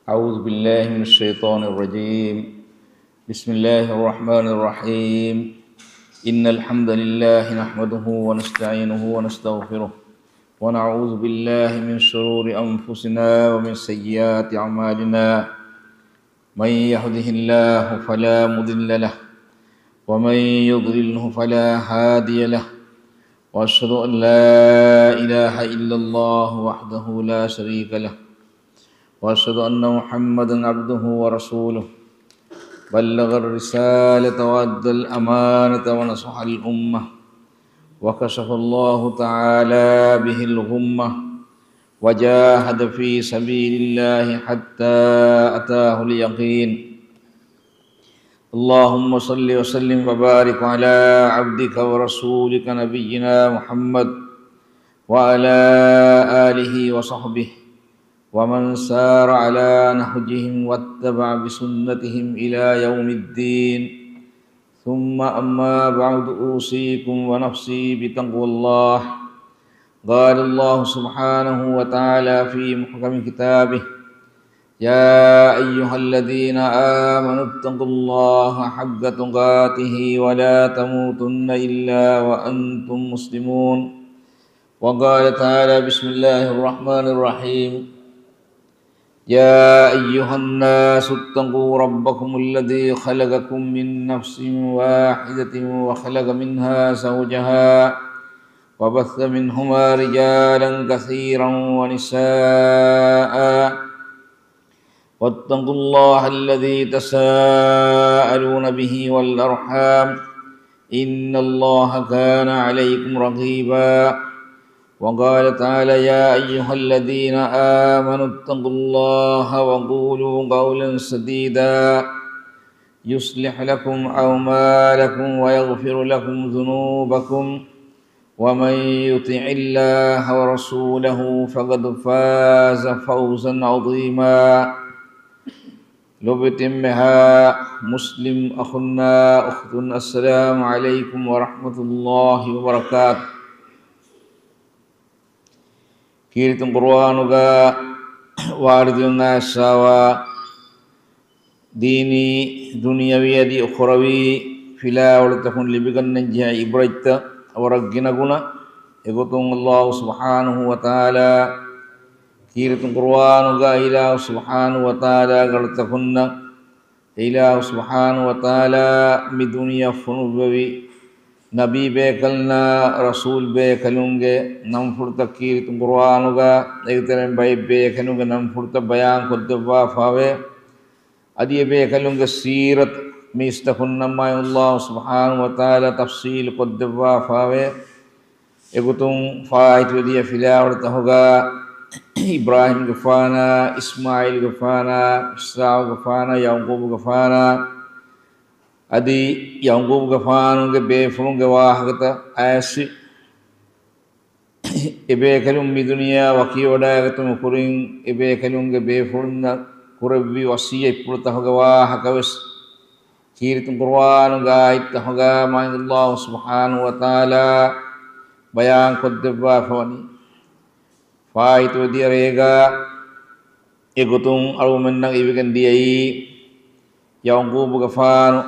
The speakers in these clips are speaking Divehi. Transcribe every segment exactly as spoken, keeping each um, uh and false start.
أعوذ بالله من الشيطان الرجيم. بسم الله الرحمن الرحيم. إن الحمد لله نحمده ونستعينه ونستغفره، ونعوذ بالله من شرور أنفسنا ومن سيئات أعمالنا. من يهده الله فلا مضل له، ومن يضلله فلا هادي له، وأشهد أن لا إله إلا الله وحده لا شريك له، وأشهد أن محمدا عبده ورسوله، بلغ الرسالة وأدى الأمانة ونصح الأمة، وكشف الله تعالى به الغمة، وجاهد في سبيل الله حتى أتاه اليقين. اللهم صل وسلم وبارك على عبدك ورسولك نبينا محمد وعلى آله وصحبه ومن سار على نهجهم واتبع بسنتهم إلى يوم الدين. ثم أما بعد، أوصيكم ونفسي بتقوى الله. قال الله سبحانه وتعالى في محكم كتابه: يا أيها الذين آمنوا اتقوا الله حق تقاته ولا تموتن إلا وأنتم مسلمون. وقال تعالى: بسم الله الرحمن الرحيم. يا أيها الناس اتقوا ربكم الذي خلقكم من نفس واحدة وخلق منها زوجها وبث منهما رجالا كثيرا ونساء، واتقوا الله الذي تساءلون به والأرحام، إن الله كان عليكم رقيبا. وقال تعالى: يا أيها الذين آمنوا اتقوا الله وقولوا قولا سديدا، يصلح لكم أعمالكم ويغفر لكم ذنوبكم، ومن يطع الله ورسوله فقد فاز فوزا عظيما. ލޮބުވެތި އެންމެހާ މުސްލިމް އަޚުންނާ އުޚްތުން، السلام عليكم ورحمة الله وبركاته. ކީރިތި ޤުރުއާނުގަ ވާރިދުވެން އައިސްފަވާ ދީނީ، ދުނިޔަވީ އަދި އުޚްރަވީ ފިލާވަޅުތަކުން ލިބިގަންނަންޖެހޭ އިބްރަތްތައް ވަރަށް ގިނަގުނަ. އެގޮތުން އައްލާހު ސުބްޙާނަހު ވަތަޢާލާ ކީރިތި ޤުރުއާނުގަ އިލާހު ސުބްޙާނަހު ވަތަޢާލާގެ އަޅުތަކުންނަށް އިލާހު ސުބްޙާނަހު ވަތަޢާލާ މި ދުނިޔެއަށް ފޮނުއްވެވި ނަބީ ބޭކަލުންނާ ރަސޫލް ބޭކަލުންގެ ނަންފުޅުތައް ކީރިތި ޤުރުއާނުގަ އޭގެތެރެއިން ބައެއް ބޭކަލުންގެ ނަންފުޅުތައް ބަޔާން ކޮށްދެއްވާފަވޭ. އަދި އެބޭކަލުންގެ ސީރަތު މީސްތަކުންނަށް މާތް އައްލާހު ސުބްޙާނަހު ވަތަޢާލާ ތަފްޞީލު ކޮށްދެއްވާފަވޭ. އެގޮތުން ފާއިތުވެދިޔަ ފިލާވަޅުތަކުގަ އިބްރާހީމްގެފާނާ، އިސްމާޢީލްގެފާނާ، އިސްޙާޤުގެފާނާ، ޔަޢުޤޫބުގެފާނާ، އަދި ޔަޢުޤޫބުގެފާނުގެ ބޭފުޅުންގެ ވާހަކަތައް އައިސް، އެބޭކަލުން މިދުނިޔެއާ ވަކިވެވަޑައިގަތުމުގެ ކުރިން އެބޭކަލުންގެ ބޭފުޅުންނަށް ކުރެއްވި ވަޞިއްޔަތްޕުޅުތަކުގެ ވާހަކަވެސް ކީރިތި ޤުރުއާނުގެ އާޔަތްތަކުގަ މާތް އައްލާހު ސުބްޙާނަހު ވަތަޢާލާ ބަޔާން ކޮށްދެއްވާފަވަނީ. ފާއިތުވެދިޔަ ރޭގަ އެގޮތުން އަޅުގަނޑުމެންނަށް އިވިގެން ދިޔައީ، ޔަޢުޤޫބުގެފާނު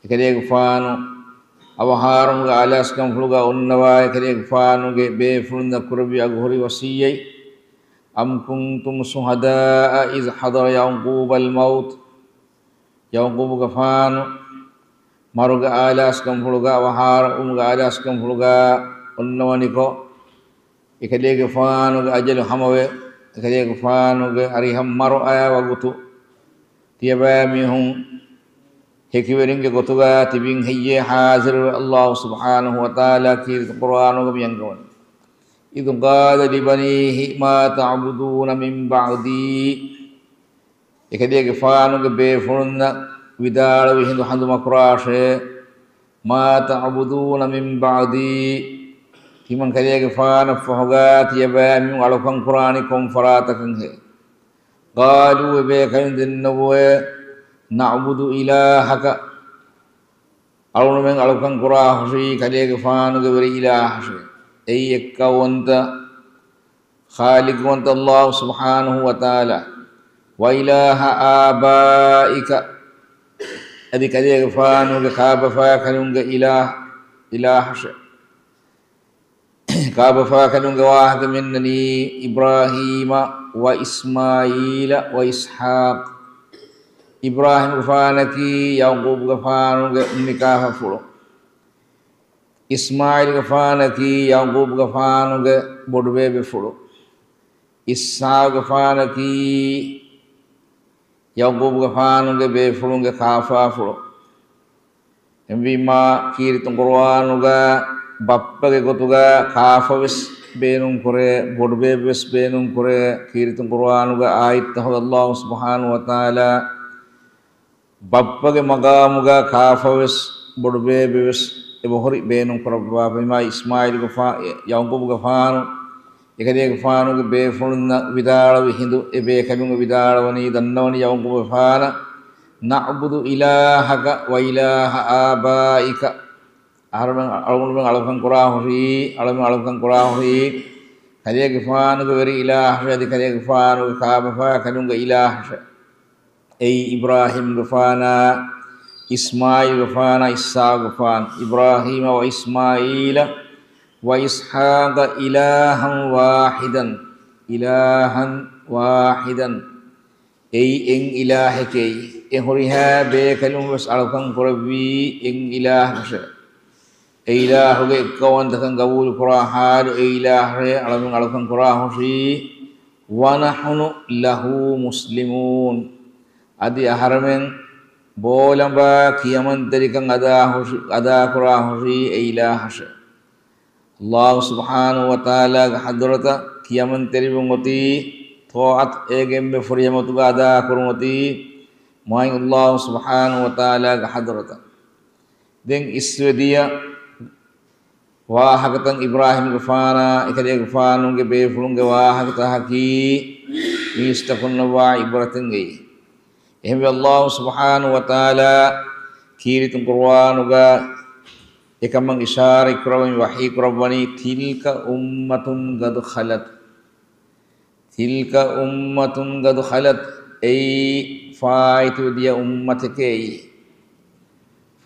އެކަލޭގެފާނު އަވަހާރަމުގެ އާލާސްކަންފުޅުގަ އޮންނަވާ އެކަލޭގެފާނުގެ ބޭފުޅުންނަށް ކުރެއްވި އަގުހުރި ވަޞިއްޔަތް، أم كنتم شهداء إذ حضر يعقوب الموت. ޔަޢުޤޫބުގެފާނު މަރުގެ އާލާސްކަންފުޅުގަ، އަވަހާރަވުމުގެ އާލާސްކަންފުޅުގަ އޮންނަވަނިކޮށް، އެކަލޭގެފާނުގެ އަޖަލު ހަމަވެ، އެކަލޭގެފާނުގެ އަރިހަށް މަރު އައި ވަގުތު، ތިޔަބައިމީހުން ހެކިވެރިންގެ ގޮތުގަ ތިބިން ހެއްޔޭ ޙާޟިރުވެ؟ އައްލާހު ސުބްޙާނަހު ވަތަޢާލާ ކީރިތި ޤުރުއާނުގަ މި އަންގަވަނީ. إذ قال لبنيه ما تعبدون من بعدي. އެކަލޭގެފާނުގެ ބޭފުޅުންނަށް ވިދާޅުވި ހިނދު ހަނދުމަކުރާށޭ، ما تعبدون من بعدي، ތިމަން ކަލޭގެފާނަށްފަހުގަ ތިޔަބައިމީހުން އަޅުކަން ކުރާނީ ކޮން ފަރާތަކަށްހޭ؟ قالوا، އެބޭކަލުން ދެންނެވުއޭ، نعبد إلهك، އަޅުގަނޑުމެން އަޅުކަން ކުރާހުށީ ކަލޭގެފާނުގެ ވެރި އިލާހަށޭ. އެއީ އެއްކައުވަންތަ، ޚާލިޤުވަންތަ އައްލާހު ސުބްޙާނަހު ވަތަޢާލާ. وإله آبائك، އަދި ކަލޭގެފާނުގެ ކާބަފާކަލުންގެ އިލާހް، އިލާހަށެ. ކާބަފާކަލުންގެ ވާހަކަ މިންނަނީ، إبراهيم وإسماعيل وإسحاق. އިބްރާހީމްގެފާނަކީ ޔަޢުޤޫބްގެފާނުގެ އުނިކާފަފުޅު. އިސްމާޢީލްގެފާނަކީ ޔަޢުޤޫބްގެފާނުގެ ބޮޑުބޭބެފުޅު. އިސްޙާޤުގެފާނަކީ ޔަޢުޤޫބުގެފާނުގެ ބޭފުޅުންގެ ކާފާފުޅު. އެހެންވީމާ، ކީރިތި ޤުރުއާނުގަ ބައްޕަގެ ގޮތުގަ ކާފަވެސް ބޭނުންކުރޭ، ބޮޑުބޭބެވެސް ބޭނުންކުރޭ. ކީރިތި ޤުރުއާނުގަ އާޔަތްތަކުގަ ﷲ ސުބްޙާނަހޫ ވަތަޢާލާ ބައްޕަގެ މަޤާމުގަ ކާފަވެސް، ބޮޑުބޭބެވެސް އެބަހުރި ބޭނުންކުރައްވާފަ. އެމާ އިސްމާޢީލުގެފާ-، ޔަޢުޤޫބުގެފާނު އެކަލޭގެފާނުގެ ބޭފުޅުންނަށް ވިދާޅުވި ހިނދު، އެ ބޭކަލުން ވިދާޅުވަނީ، ދަންނަވަނީ ޔަޢުޤޫބުގެފާނަށް، نعبد إلهك وإله آبائك. އަހަރުމެން، އަޅުގަނޑުމެން އަޅުކަން ކުރާ ހުރީ، އަޅުމެން އަޅުކަން ކުރާ ހުރީ، ކަލޭގެފާނުގެ ވެރި އިލާހަށެ، އަދި ކަލޭގެފާނުގެ ކާބަފާ ކަލުންގެ އިލާހަށެ. އެއީ އިބްރާހީމްގެފާނާ، އިސްމާޢީލްގެފާނާ، އިސްޙާޤުގެފާނު. إبراهيم وإسماعيل وإسحاق إلها واحدا، إلها واحدا. އެއީ އެއް އިލާހެކޭ. އެ ހުރިހާ ބޭކަލުން ވެސް އަޅުކަން ކުރެއްވީ އެއް އިލާހަށެ. އެ އިލާހުގެ އެއްކައުވަންތަކަން ގަބޫލު ކުރާ ޙާލު އެ އިލާހަށޭ އަޅަމެން އަޅުކަން ކުރާ ހުށީ، ونحن له مسلمون. އަދި އަހަރެމެން ބޯލަނބާ ކިޔަމަންތެރިކަން އަދާ ހުށި-، އަދާކުރާ ހުށީ އެ އިލާހަށެ. ﷲ ސުބްޙާނަހޫ ވަތަޢާލާގެ ޙަޟްރަތަށް ކިޔަމަންތެރިވުން އޮތީ، ޠާޢަތު އޭގެންވެ ފުރިހަމަތުގަ އަދާކުރުން އޮތީ މާތް ﷲ ސުބްޙާނަހޫ ވަތަޢާލާގެ ޙަޟްރަތަށް. ދެން އިސްވެދިޔަ ވާހަކަތައް އިބްރާހީމްގެފާނާ އެކަލޭގެފާނުގެ ބޭފުޅުންގެ ވާހަކަތަކަކީ މީސްތަކުންނަށްވާ ޢިބްރަތެއް އެއީ. އެހެންވެ، ﷲ ސުބްޙާނަހޫ ވަތަޢާލާ ކީރިތި ޤުރުއާނުގަ އެކަމަށް އިޝާރަތްކުރައްވަނީ، ވަޙީކުރައްވަނީ، تلك أمة قد خلت. تلك أمة قد خلت، އެއީ ފާއިތުވެދިޔަ އުއްމަތެކޭ.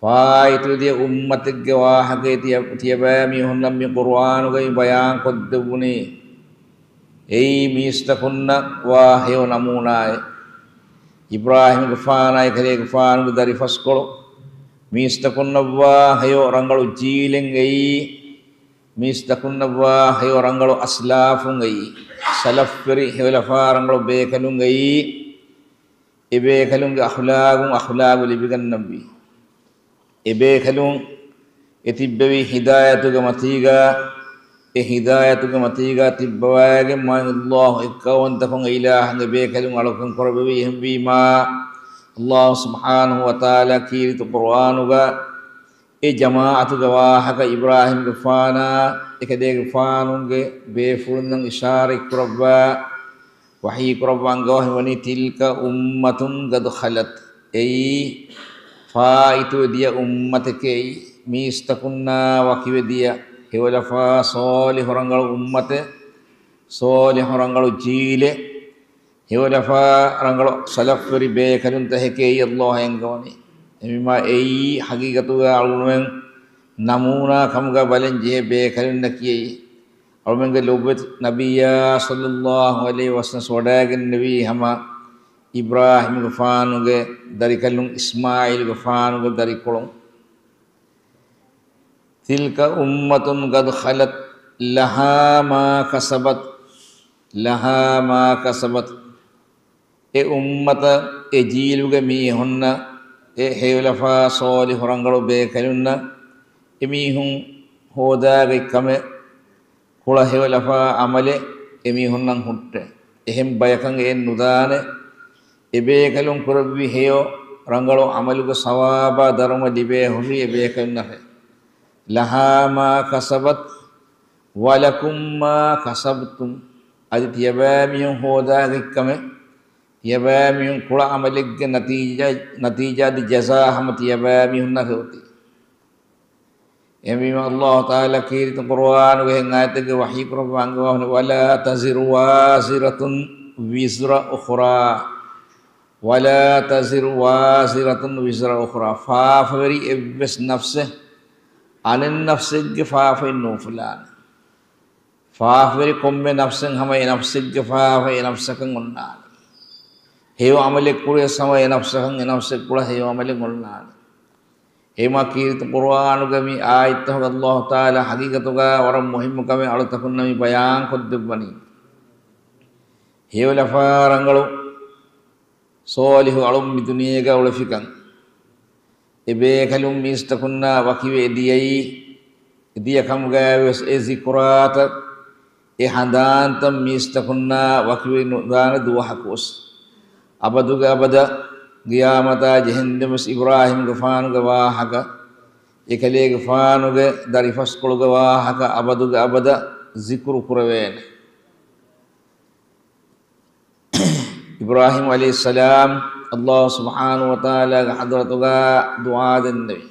ފާއިތުވެދިޔަ އުއްމަތެއްގެ ވާހަކައެއް ތިޔަ-، ތިޔަބައިމީހުންނަށް މި ޤުރުއާނުގައި ބަޔާންކޮށްދެއްވުނީ. އެއީ މީސްތަކުންނަށް ވާ ހެޔޮ ނަމޫނާއެއް. އިބްރާހީމްގެފާނާ އެކަލޭގެފާނުގެ ދަރިފަސްކޮޅު މީސްތަކުންނަށްވާ ހެޔޮ ރަނގަޅު ޖީލެއް އެއީ. މީސްތަކުންނަށްވާ ހެޔޮ ރަނގަޅު އަސްލާފުން އެއީ، ސަލަފްވެރި ހެޔޮލަފާ ރަނގަޅު ބޭކަލުން އެއީ، އެ ބޭކަލުންގެ އަޚްލާގުން އަޚްލާގު ލިބިގަންނަންވީ. އެ ބޭކަލުން އެ ތިއްބެވީ ހިދާޔަތުގެ މަތީގަ، އެ ހިދާޔަތުގެ މަތީގަ ތިއްބަވައިގެން މާތް ﷲ އެއްކައުވަންތަކުން އެ އިލާހުގެ ބޭކަލުން އަޅުކަން ކުރެއްވެވީ. އެހެންވީމާ، ﷲ ސުބްޙާނަހޫ ވަތަޢާލާ ކީރިތި ޤުރުއާނުގަ އެ ޖަމާޢަތުގެ ވާހަކަ އިބްރާހީމްގެފާނާ އެކަލޭގެފާނުގެ ބޭފުޅުންނަށް އިޝާރަތްކުރައްވާ، ވަޙީކުރައްވާ އަންގަވަނީ، تلك أمة قد خلت، އެއީ ފާއިތުވެދިޔަ އުއްމަތެކޭ. މީސްތަކުންނާ ވަކިވެދިޔަ ހެޔޮލަފާ ޞާލިޙު ރަނގަޅު އުއްމަތެއް، ޞާލިޙު ރަނގަޅު ޖީލެއް، ހެޔޮލަފާ ރަނގަޅު ސަލަފްވެރި ބޭކަލުންތަކެކޭ ﷲ އަންގަވަނީ. އެހެންވީމާ އެއީ ޙަޤީޤަތުގަ އަޅުގަނޑުމެން ނަމޫނާ ކަމުގަ ބަލަން ޖެހޭ ބޭކަލުންނަކީ. އެއީ އަޅުމެންގެ ލޮބުވެތި ނަބިއްޔާ ޞައްލައްލާހު ޢަލައިހި ވަސައްލަމަ ވަޑައިގެންނެވީ ހަމަ އިބްރާހީމްގެފާނުގެ ދަރިކަލުން، އިސްމާޢީލްގެފާނުގެ ދަރިކޮޅުން. تلك أمة قد خلت لها ما كسبت، لها ما كسبت. އެ އުއްމަތަށް، އެ ޖީލުގެ މީހުންނަށް، އެ ހެޔޮލަފާ ޞާލިޙު ރަނގަޅު ބޭކަލުންނަށް، އެމީހުން ހޯދާގަތް ކަމެއް، ކުޅަ ހެޔޮލަފާ ޢަމަލެއް އެމީހުންނަށް ހުއްޓޭ. އެހެން ބަޔަކަށް އެއެއް ނުދާނެ. އެބޭކަލުން ކުރެއްވި ހެޔޮ ރަނގަޅު ޢަމަލުގެ ސަވާބާ ދަރުމަ ލިބޭ ހުށީ އެބޭކަލުންނަށޭ. لها ما كسبت ولكم ما كسبتم. އަދި ތިޔަބައިމީހުން ހޯދާގަތް ކަމެއް، ތިޔަބައިމީހުން ކުޅަ ޢަމަލެއްގެ ނަތީޖާ، ނަތީޖާ އަދި ޖަޒާ ހަމަ ތިޔަބައިމީހުންނަށް ހެޔޮތީ. އެހެންވީމަ، ﷲ ތަޢާލާ ކީރިތި ޤުރުއާނުގެ އެހެން އާޔަތެއްގެ ވަޙީކުރައްވާ އަންގަވާ، ولا تزر وازرة وزر أخرى. ولا تزر وازرة وزر أخرى، ފާފަވެރި އެއްވެސް ނަފްސެއް އަނެއް ނަފްސެއްގެ ފާފައިން ނޫފުލާނެ. ފާފަވެރި ކޮންމެ ނަފްސެއް ހަމަ އެ ނަފްސެއްގެ ފާފަ އެ ނަފްސަކަށް އޮންނާނެ. ހެޔޮ އަމަލެއް ކުރިޔަސް ހަމަ އެ ނަފްސަކަށް އެ ނަފްސެއް ކުޅަ ހެޔޮ އަމަލެއް އޮންނާނެ. އެހެންމާ ކީރިތި ޤުރުއާނުގެ މި އާޔަތްތަކުގަ ﷲ ތަޢާލާ ޙަޤީޤަތުގަ ވަރަށް މުހިއްމު ކަމެއް އަޅުތަކުންނަށް މި ބަޔާން ކޮށްދެއްވަނީ. ހެޔޮލަފާ ރަނގަޅު ޞާލިޙު އަޅުން މި ދުނިޔޭގަ އުޅެފިކަން، އެބޭކަލުން މީސްތަކުންނާ ވަކިވެ އެދިޔައީ، އެދިޔަ ކަމުގައިވިޔަސް އެ ޒިކުރާތައް، އެ ހަނދާންތައް މީސްތަކުންނާ ވަކިވެ ނުދާނެ ދުވަހަކުވެސް. އަބަދުގެ އަބަދަށް ޤިޔާމަތާ ޖެހެންދެންވެސް އިބްރާހީމްގެފާނުގެ ވާހަކަ، އެކަލޭގެފާނުގެ ދަރިފަސްކޮޅުގެ ވާހަކަ އަބަދުގެ އަބަދަށް ޒިކުރު ކުރެވޭނެ. އިބްރާހީމް ޢަލައިހިއްސަލާމް ﷲ ސުބްޙާނަހޫ ވަތަޢާލާގެ ޙަޟްރަތުގަ ދުޢާ ދެންނެވި.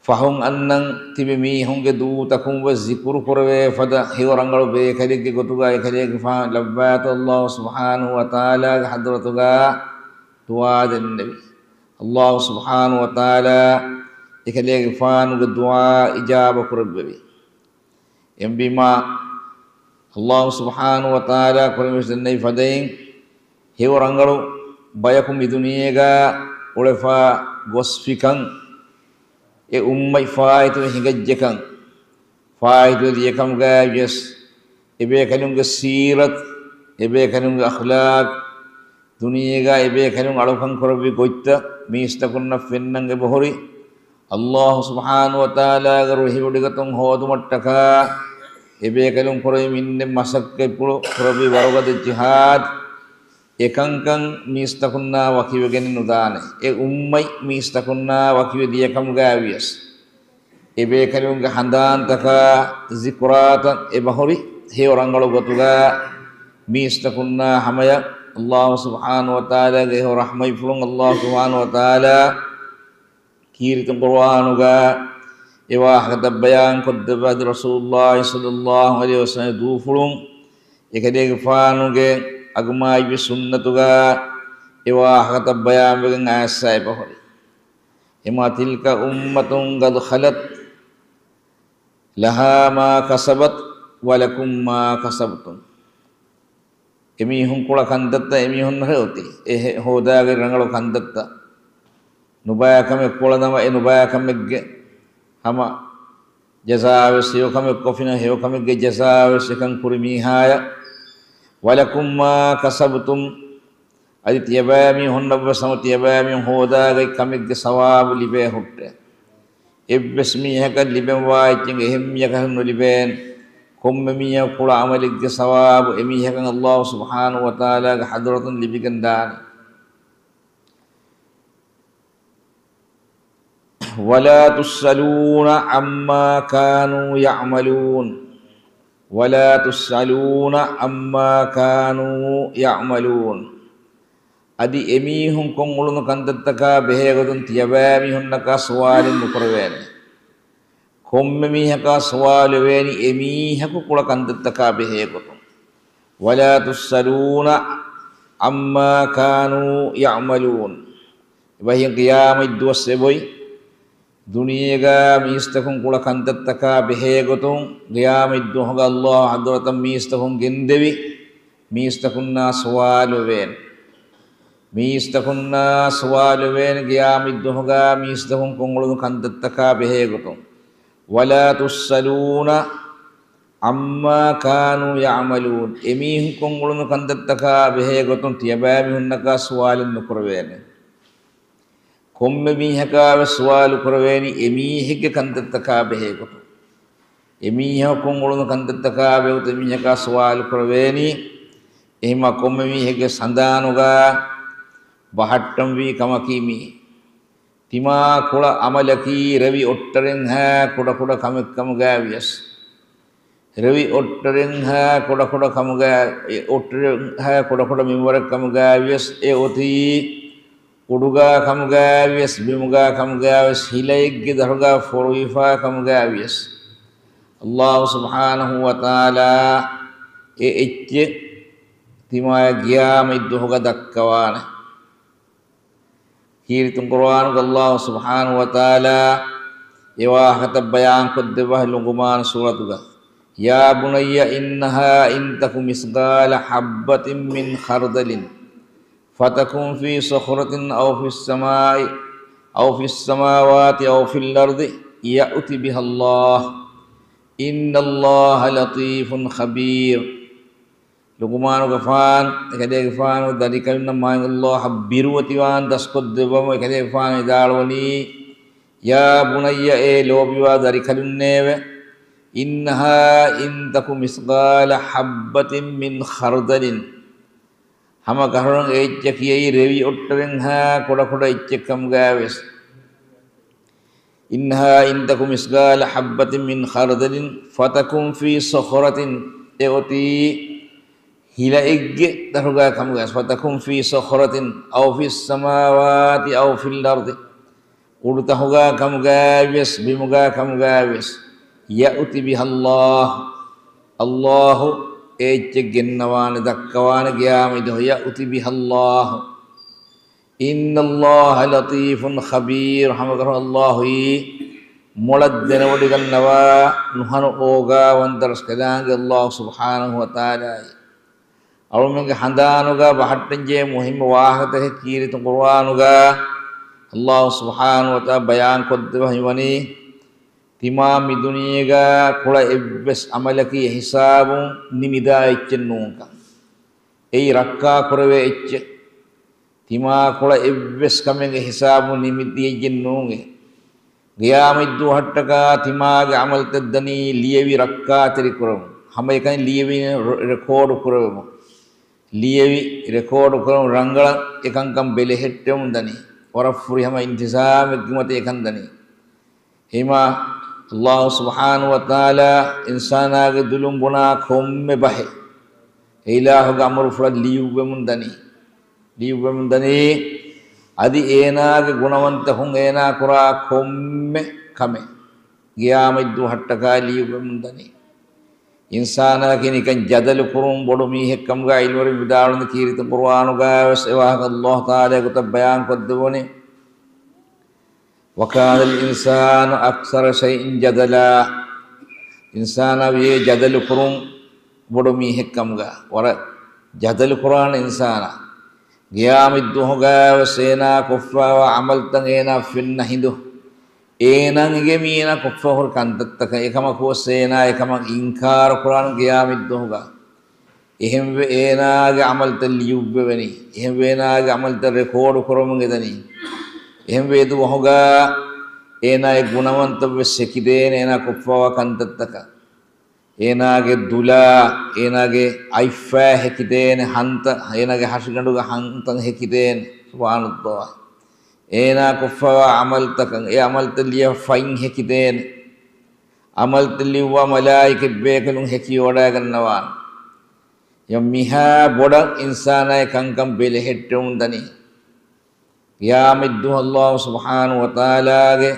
ފަހުން އަންނަން ތިބި މީހުންގެ ދޫތަކުން ވެސް ޒިކުރު ކުރެވޭ ފަދަ ހެޔޮ ރަނގަޅު ބޭކަލެއްގެ ގޮތުގަ އެކަލޭގެފާނު ލައްވާތޯ ﷲ ސުބްޙާނަހޫ ވަތަޢާލާގެ ޙަޟްރަތުގަ ދުޢާ ދެންނެވި. ﷲ ސުބްޙާނަހޫ ވަތަޢާލާ އެކަލޭގެފާނުގެ ދުޢާ އިޖާބަ ކުރެއްވެވި. އެހެންވީމާ، ﷲ ސުބްޙާނަހޫ ވަތަޢާލާ ކުރިންވެސް ދެންނެވި ފަދައިން، ހެޔޮ ރަނގަޅު ބަޔަކު މި ދުނިޔޭގަ އުޅެފަ ގޮސްފިކަން، އެ އުއްމަތް ފާއިތުވެ ހިނގައްޖެކަން، ފާއިތުވެ ދިޔަކަމުގައިވިޔަސް، އެބޭކަލުންގެ ސީރަތު، އެބޭކަލުންގެ އަޚްލާޤު، ދުނިޔޭގަ އެބޭކަލުން އަޅުކަން ކުރެއްވި ގޮތްތައް މީސްތަކުންނަށް ފެންނަން އެބަހުރި، ﷲ ސުބްޙާނަހޫ ވަތަޢާލާގެ ރުހިވޮޑިގަތުން ހޯދުމަށްޓަކާ އެބޭކަލުން ކުރެވި މިންނެއް މަސައްކަތްޕުޅު ކުރެއްވި ވަރުގަދަ ޖިހާދު، އެކަންކަން މީސްތަކުންނާ ވަކިވެގެނެއް ނުދާނެ. އެ އުއްމަތް މީސްތަކުންނާ ވަކިވެ ދިޔަކަމުގައިވިޔަސް، އެބޭކަލުންގެ ހަނދާންތަކާ ޒިކުރާތައް އެބަހުރި ހެޔޮ ރަނގަޅު ގޮތުގަ މީސްތަކުންނާ ހަމަޔަށް ﷲ ސުބްޙާނަހޫ ވަތަޢާލާގެ ހެޔޮ ރަޙްމަތްފުޅުން ﷲ ސުބްޙާނަހޫ ވަތަޢާލާ ކީރިތި ޤުރުއާނުގަ އެ ވާހަކަތައް ބަޔާން ކޮށްދެއްވާ އަދި ރަސޫލުﷲ ޞައްލަﷲ ޢަލައިހި ވަސައްލަމް ދޫފުޅުން އެކަލޭގެފާނުގެ އަގުމާތްވި ސުންނަތުގަ އެ ވާހަކަތައް ބަޔާންވެގެން އައިސް އެބަހުރި. އެމާ تلك أمة قد خلت لها ما كسبت ولكم ما كسبتم. އެމީހުން ކުޅަ ކަންތައްތައް އެމީހުންނަށް އޮތީ. އެ ހެ-، ހޯދާގެ ރަނގަޅު ކަންތައްތައް. ނުބައި ކަމެއް ކުޅަ ނަމަ އެ ނުބައި ކަމެއްގެ ހަމަ ޖަޒާވެސް ހެޔޮ ކަމެއް ކޮށްފިނަމަ ހެޔޮ ކަމެއްގެ ޖަޒާވެސް އެކަން ކުރި މީހާޔަށް. ولكم ما كسبتم. އަދި ތިޔަބައިމީހުންނަށްވެސް ހަމަ ތިޔަބައިމީހުން ހޯދާގަތް ކަމެއްގެ ސަވާބު ލިބޭ ހުއްޓޭ. އެއްވެސް މީހަކަށް ލިބެންވާ އެއްޗެއް އެހެން މީހަކަށް ނުލިބޭނެ. ކޮންމެ މީހަކު ކުޅަ އަމަލެއްގެ ސަވާބު އެމީހަކަށް ﷲ ސުބްޙާނަހޫ ވަތަޢާލާގެ ޙަޟްރަތުން ލިބިގެން ދާނެ. ولا تسألون عما كانوا يعملون. ولا تسألون عما كانوا يعملون. އަދި އެމީހުން ކޮށްއުޅުނު ކަންތައްތަކާ ބެހޭގޮތުން ތިޔަބައިމީހުންނަކާ ސުވާލެއް ނުކުރެވޭނެ. ކޮންމެ މީހަކާ ސުވާލުވެވޭނީ އެމީހަކު ކުޅަ ކަންތައްތަކާ ބެހޭގޮތުން. ولا تسألون عما كانوا يعملون. އެބަހީ ޤިޔާމަތް ދުވަސް އެބޮތް. ދުނިޔޭގަ މީސްތަކުން ކުޅަ ކަންތައްތަކާ ބެހޭގޮތުން ޤިޔާމަތް ދުވަހުގަ ﷲ ޙަޟްރަތަށް މީސްތަކުން ގެންދެވި، މީސްތަކުންނާ ސުވާލުވެވޭނެ. މީސްތަކުންނާ ސުވާލުވެވޭނެ ޤިޔާމަތް ދުވަހުގަ މީސްތަކުން ކޮށްއުޅުނު ކަންތައްތަކާ ބެހޭގޮތުން. ولا تسألون عما كانوا يعملون. އެމީހުން ކޮށްއުޅުނު ކަންތައްތަކާ ބެހޭގޮތުން ތިޔަބައިމީހުންނަކާ ސުވާލެއް ނުކުރެވޭނެ. ކޮންމެ މީހަކާވެސް ސުވާލު ކުރެވޭނީ އެމީހެއްގެ ކަންތައްތަކާ ބެހޭގޮތުން. އެމީހަކު ކޮށްއުޅުނު ކަންތައްތަކާ ބެހޭގޮތުން އެމީހަކާ ސުވާލު ކުރެވޭނީ. އެހެންމާ ކޮންމެ މީހެއްގެ ހަނދާނުގަ ބަހައްޓަންވީ ކަމަކީ މީ. ތިމާ ކުޅަ އަމަލަކީ ރެވި އޮށްޓަރެއްހާ ކުޑަކުޑަ ކަމެއްކަމުގައިވިޔަސް، ރެވި އޮށްޓަރެއްހާ ކުޑަކުޑަ ކަމުގަ-، އެ އޮށްޓަރެއްހާ ކުޑަކުޑަ މިންވަރެއްކަމުގައިވިޔަސް، އެ އޮތީ އުޑުގާ ކަމުގައިވިޔަސް، ބިމުގާ ކަމުގައިވިޔަސް، ހިލައެއްގެ ދަށުގާ ފޮރުވިފާ ކަމުގައިވިޔަސް، ﷲ ސުބްޙާނަހޫ ވަތަޢާލާ އެ އެއްޗެއް ތިމާޔަށް ގިޔާމަތް ދުވަހުގަ ދައްކަވާނެ. ކީރިތި ޤުރުއާނުގަ ﷲ ސުބްޙާނަހޫ ވަތަޢާލާ އެ ވާހަކަތައް ބަޔާން ކޮށްދެއްވާ ލުޤުމާނު ސޫރަތުގަ، يا بني إنها إن تك مثقال حبة من خردل فتكن في صخرة أو في السماء أو في السماوات أو في الأرض يأت بها الله إن الله لطيف خبير. ލުޤުމާނުގެފާނު އެކަލޭގެފާނު ދަރިކަލުންނަށް މާތް ﷲ ބިރުވެތިވާން ދަސްކޮށްދެއްވަމު، އެކަލޭގެފާނު ވިދާޅުވަނީ، يا بني، އޭ ލޯބިވާ ދަރިކަލުންނޭވެ، إنها إن تك مثقال حبة من خردل، ހަމަ ކަށަވަރުން އެ އެއްޗަކީ ރެވި އޮށްޓަވެންހާ ކުޑަކުޑަ އެއްޗެއް ކަމުގައިވެސް. إنها إن تك مثقال حبة من خردل فتكن في صخرة، އެ އޮތީ ހިލައެއްގެ ދަށުގަ ކަމުގައި، فتكن في صخرة أو في السماوات أو في الأرض، އުޑުތަހުގަ ކަމުގައިވެސް، ބިމުގަ ކަމުގައިވެސް، يأت بها الله، ﷲ އެ އެއްޗެއް ގެންނަވާނެ، ދައްކަވާނެ ގިޔާމަތް ދުވަހު، يأت بها الله إن الله لطيف خبير، ހަމަކަށަވަރުން ﷲ އީ މޮޅަށް ދެނެވޮޑިގަންނަވާ ނުހަނު އޯގާވަންތަ ރަސްކަލާނގެ ﷲ ސުބްޙާނަހޫ ވަތަޢާލާ އީ. އަޅުމެންގެ ހަނދާނުގަ ބަހައްޓަންޖެހޭ މުހިއްމު ވާހަކަތަކެއް ކީރިތި ޤުރުއާނުގަ ﷲ ސުބްޙާނަހޫ ވަތަޢާލާ ބަޔާން ކޮށްދެއްވަނީ، ތިމާ މި ދުނިޔޭގަ ކުޅަ އެއްވެސް ޢަމަލަކީ އެ ހިސާބުން ނިމިދާ އެއްޗެއް ނޫންކަން. އެއީ ރައްކާ ކުރެވޭ އެއްޗެއް. ތިމާ ކުޅަ އެއްވެސް ކަމެއް އެ ހިސާބުން ނިމިދިޔައެއް ނޫނޭ. ގިޔާމަތްދުވަހަށްޓަކާ ތިމާގެ ޢަމަލުތައް ދަނީ ލިޔެވި ރައްކާތެރި ކުރަމުން. ހަމައެކަނި ލިޔެވި ރެ-، ރެކޯޑު ކުރެވެމުން. ލިޔެވި ރެކޯޑު ކުރަމުން ރަނގަޅަށް އެކަންކަން ބެލެހެއްޓެމުން ދަނީ. ވަރަށް ފުރިހަމަ އިންތިޒާމެއްގެ މަތި އެކަން ދަނީ. އެހެމާ ﷲ ސުބްޙާނަހޫ ވަތަޢާލާ އިންސާނާގެ ދުލުން ބުނާ ކޮންމެ ބަހެއް އެ އިލާހުގެ އަމުރުފުޅަށް ލިޔުއްވެމުން ދަނީ. ލިޔުއްވެމުން ދަނީ، އަދި އޭނާގެ ގުނަވަންތަކުން އޭނާ ކުރާ ކޮންމެ ކަމެއް ގިޔާމަތްދުވަހަށްޓަކާ ލިޔުއްވެމުން ދަނީ. އިންސާނާ ކިނިކަން ޖަދަލު ކުރުން ބޮޑު މީހެއްކަމުގަ ޢިލްމުވެރިން ވިދާޅުވަނީ ކީރިތި ޤުރުއާނުގައިވެސް އެ ވާހަކަ ﷲ ތަޢާލާ ގޮތަށް ބަޔާން ކޮށްދެއްވަނީ. وكان الإنسان أكثر شيء جدلا. އިންސާނާ ވިޔޭ ޖަދަލު ކުރުން ބޮޑު މީހެއްކަމުގަ. ވަރަށް ޖަދަލު ކުރާނެ އިންސާނާ. ގިޔާމަތްދުވަހުގައިވެސް އޭނާ ކޮށްފައިވާ ޢަމަލުތައް އޭނާ ފެންނަ ހިނދު، އޭނާ އެނގޭ މީ އޭނާ ކޮށްފަ ހުރި ކަންތައްތަކަށް. އެކަމަކުވެސް އޭނާ އެކަމަށް އިންކާރު ކުރާނެ ގިޔާމަތްދުވަހުގަ. އެހެންވެ، އޭނާގެ ޢަމަލުތައް ލިޔުއްވެވެނީ. އެހެންވެ، އޭނާގެ ޢަމަލުތައް ރެކޯޑު ކުރަމުން އެދަނީ. އެހެންވެ، އެދުވަހުގަ އޭނާގެ ގުނަވަންތައްވެސް ހެކިދޭނެ، އޭނާ ކޮށްފައިވާ ކަންތައްތަކަށް. އޭނާގެ ދުލާ، އޭނާގެ އަތްފައި ހެކިދޭނެ، ހަންތައް، އޭނާގެ ހަށިގަނޑުގެ ހަންތައް ހެކިދޭނެ. ސުބްޙާނަﷲ. އޭނާ ކޮށްފައިވާ ޢަމަލުތަކަށް، އެ ޢަމަލުތައް ލިޔެ ފައިން ހެކިދޭނެ. ޢަމަލުތައް ލިޔުއްވާ މަލާއިކަތް ބޭކަލުން ހެކިވަޑައިގަންނަވާނެ. އެ މިހާ ބޮޑަށް އިންސާނާގެ ކަންކަން ބެލެހެއްޓެމުން ދަނީ. ޤިޔާމަތްދުވަހު ﷲ ސުބްޙާނަހޫ ވަތަޢާލާގެ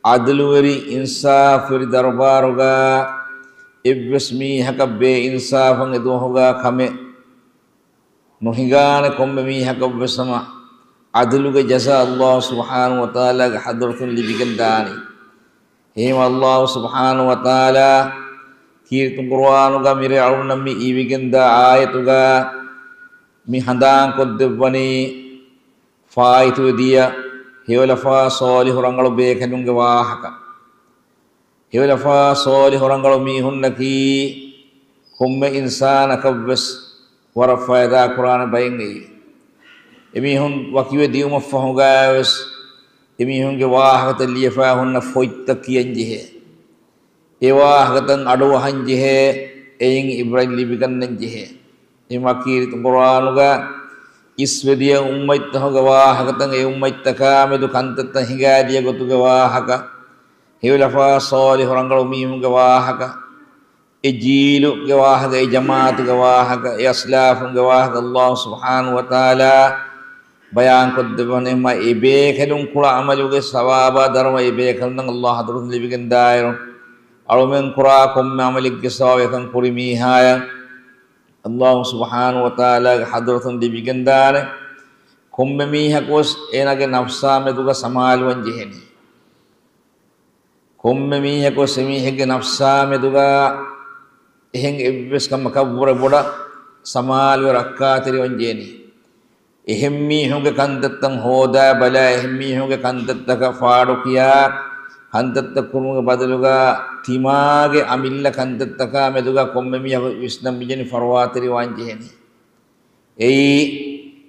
ޢަދުލުވެރި އިންސާފުވެރި ދަރުބާރުގަ އެއްވެސް މީހަކަށް ބޭއިންސާފަށް އެދުވަހުގަ ކަމެއް ނުހިނގާނެ. ކޮންމެ މީހަކަށްވެސް ހަމަ ޢަދުލުގެ ޖަޒާ ﷲ ސުބްޙާނަހޫ ވަތަޢާލާގެ ޙަޟްރަތުން ލިބިގެން ދާނީ. އެހެންވެ ﷲ ސުބްޙާނަހޫ ވަތަޢާލާ ކީރިތި ޤުރުއާނުގަ މިރޭ އަޅުންނަށް މި އިވިގެންދާ އާޔަތުގަ މި ހަނދާންކޮށްދެއްވަނީ ފާއިތުވެދިޔަ ހެޔޮލަފާ ޞާލިޙު ރަނގަޅު ބޭކަލުންގެ ވާހަކަ. ހެޔޮލަފާ ޞާލިޙު ރަނގަޅު މީހުންނަކީ ކޮންމެ އިންސާނަކަށްވެސް ވަރަށް ފައިދާ ކުރާނެ ބައެއް އެއީ. އެމީހުން ވަކިވެ ދިއުމަށްފަހުގައިވެސް އެމީހުންގެ ވާހަކަތައް ލިޔެފައި ހުންނަ ފޮތްތައް ކިޔަންޖެހޭ. އެ ވާހަކަތައް އަޑުއަހަންޖެހޭ، އެއިން ޢިބްރަތް ލިބިގަންނަންޖެހޭ. އެމާ ކީރިތި ޤުރުއާނުގަ އިސްވެދިޔަ އުއްމަތްތަހުގެ ވާހަކަތައް، އެ އުއްމަތްތަކާމެދު ކަންތައްތައް ހިނގާދިޔަ ގޮތުގެ ވާހަކަ، ހެޔޮލަފާ ޞާލިޙު ރަނގަޅު މީހުންގެ ވާހަކަ، އެ ޖީލުގެ ވާހަކަ، އެ ޖަމާޢަތުގެ ވާހަކަ، އެ އަސްލާފުންގެ ވާހަކަ ﷲ ސުބްޙާނަހޫ ވަތަޢާލާ ބަޔާންކޮށްދެއްވަނީ. އެހެންމަ އެ ބޭކަލުން ކުޅަ ޢަމަލުގެ ސަވާބާ ދަރުމަ އެ ބޭކަލުންނަށް ﷲ ޙަޟްރަތުން ލިބިގެންދާއިރު، އަޅުމެން ކުރާ ކޮންމެ ޢަމަލެއްގެ ސަވާބު އެކަން ކުރި މީހާޔަށް ﷲ ސުބްޙާނަހޫ ވަތަޢާލާގެ ޙަޟްރަތުން ލިބިގެންދާނެ. ކޮންމެ މީހަކުވެސް އޭނާގެ ނަފްސާ މެދުގަ ސަމާލުވަން ޖެހޭނީ. ކޮންމެ މީހަކުވެސް އެމީހެއްގެ ނަފްސާ މެދުގަ އެހެން އެއްވެސް ކަމަކަށްވުރެ ބޮޑަށް ސަމާލުވެ ރައްކާތެރިވަން ޖެހޭނީ. އެހެން މީހުންގެ ކަންތައްތައް ހޯދާ ބަލާ، އެހެން މީހުންގެ ކަންތައްތަކަށް ފާޑުކިޔާ، ކަންތައްތައް ކުރުމުގެ ބަދަލުގަ ތިމާގެ އަމިއްލަ ކަންތައްތަކާ މެދުގަ ކޮންމެ މީހަކު ވިސްނަން މިޖެހެނީ ފަރުވާތެރިވާން ޖެހޭނީ. އެއީ،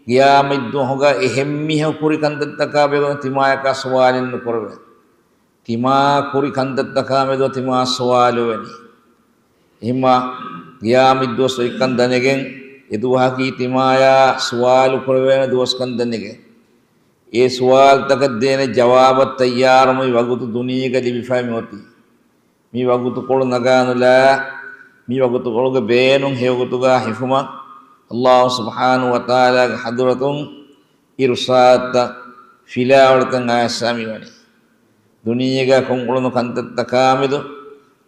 ޤިޔާމަތްދުވަހުގަ އެހެން މީހަކު ކުރި ކަންތައްތަކާ ބެގުން ތިމާޔަކާ ސުވާލެއް ނުކުރެވޭ. ތިމާ ކުރި ކަންތައްތަކާ މެދު ތިމާ ސުވާލުވެނީ. އެހެންމާ، ޤިޔާމަތްދުވަސް އޮތްކަން ދަނެގެން، އެ ދުވަހަކީ ތިމާޔާ ސުވާލު ކުރެވޭނެ ދުވަސްކަން ދަނެގެން، އެ ސުވާލުތަކަށް ދޭނެ ޖަވާބަށް ތައްޔާރު މި ވަގުތު ދުނިޔޭގަ ލިބިފައި މިއޮތީ. މި ވަގުތުކޮޅު ނަގާނުލާ، މި ވަގުތުކޮޅުގެ ބޭނުން ހެޔޮގޮތުގަ ހިފުމަށް ﷲ ސުބްޙާނަހޫ ވަތަޢާލާގެ ޙަޟްރަތުން އިރުޝާދުތައް، ފިލާވަޅުތައް އައިސްފަ މިވަނީ. ދުނިޔޭގަ ކޮށްއުޅުނު ކަންތައްތަކާ މެދު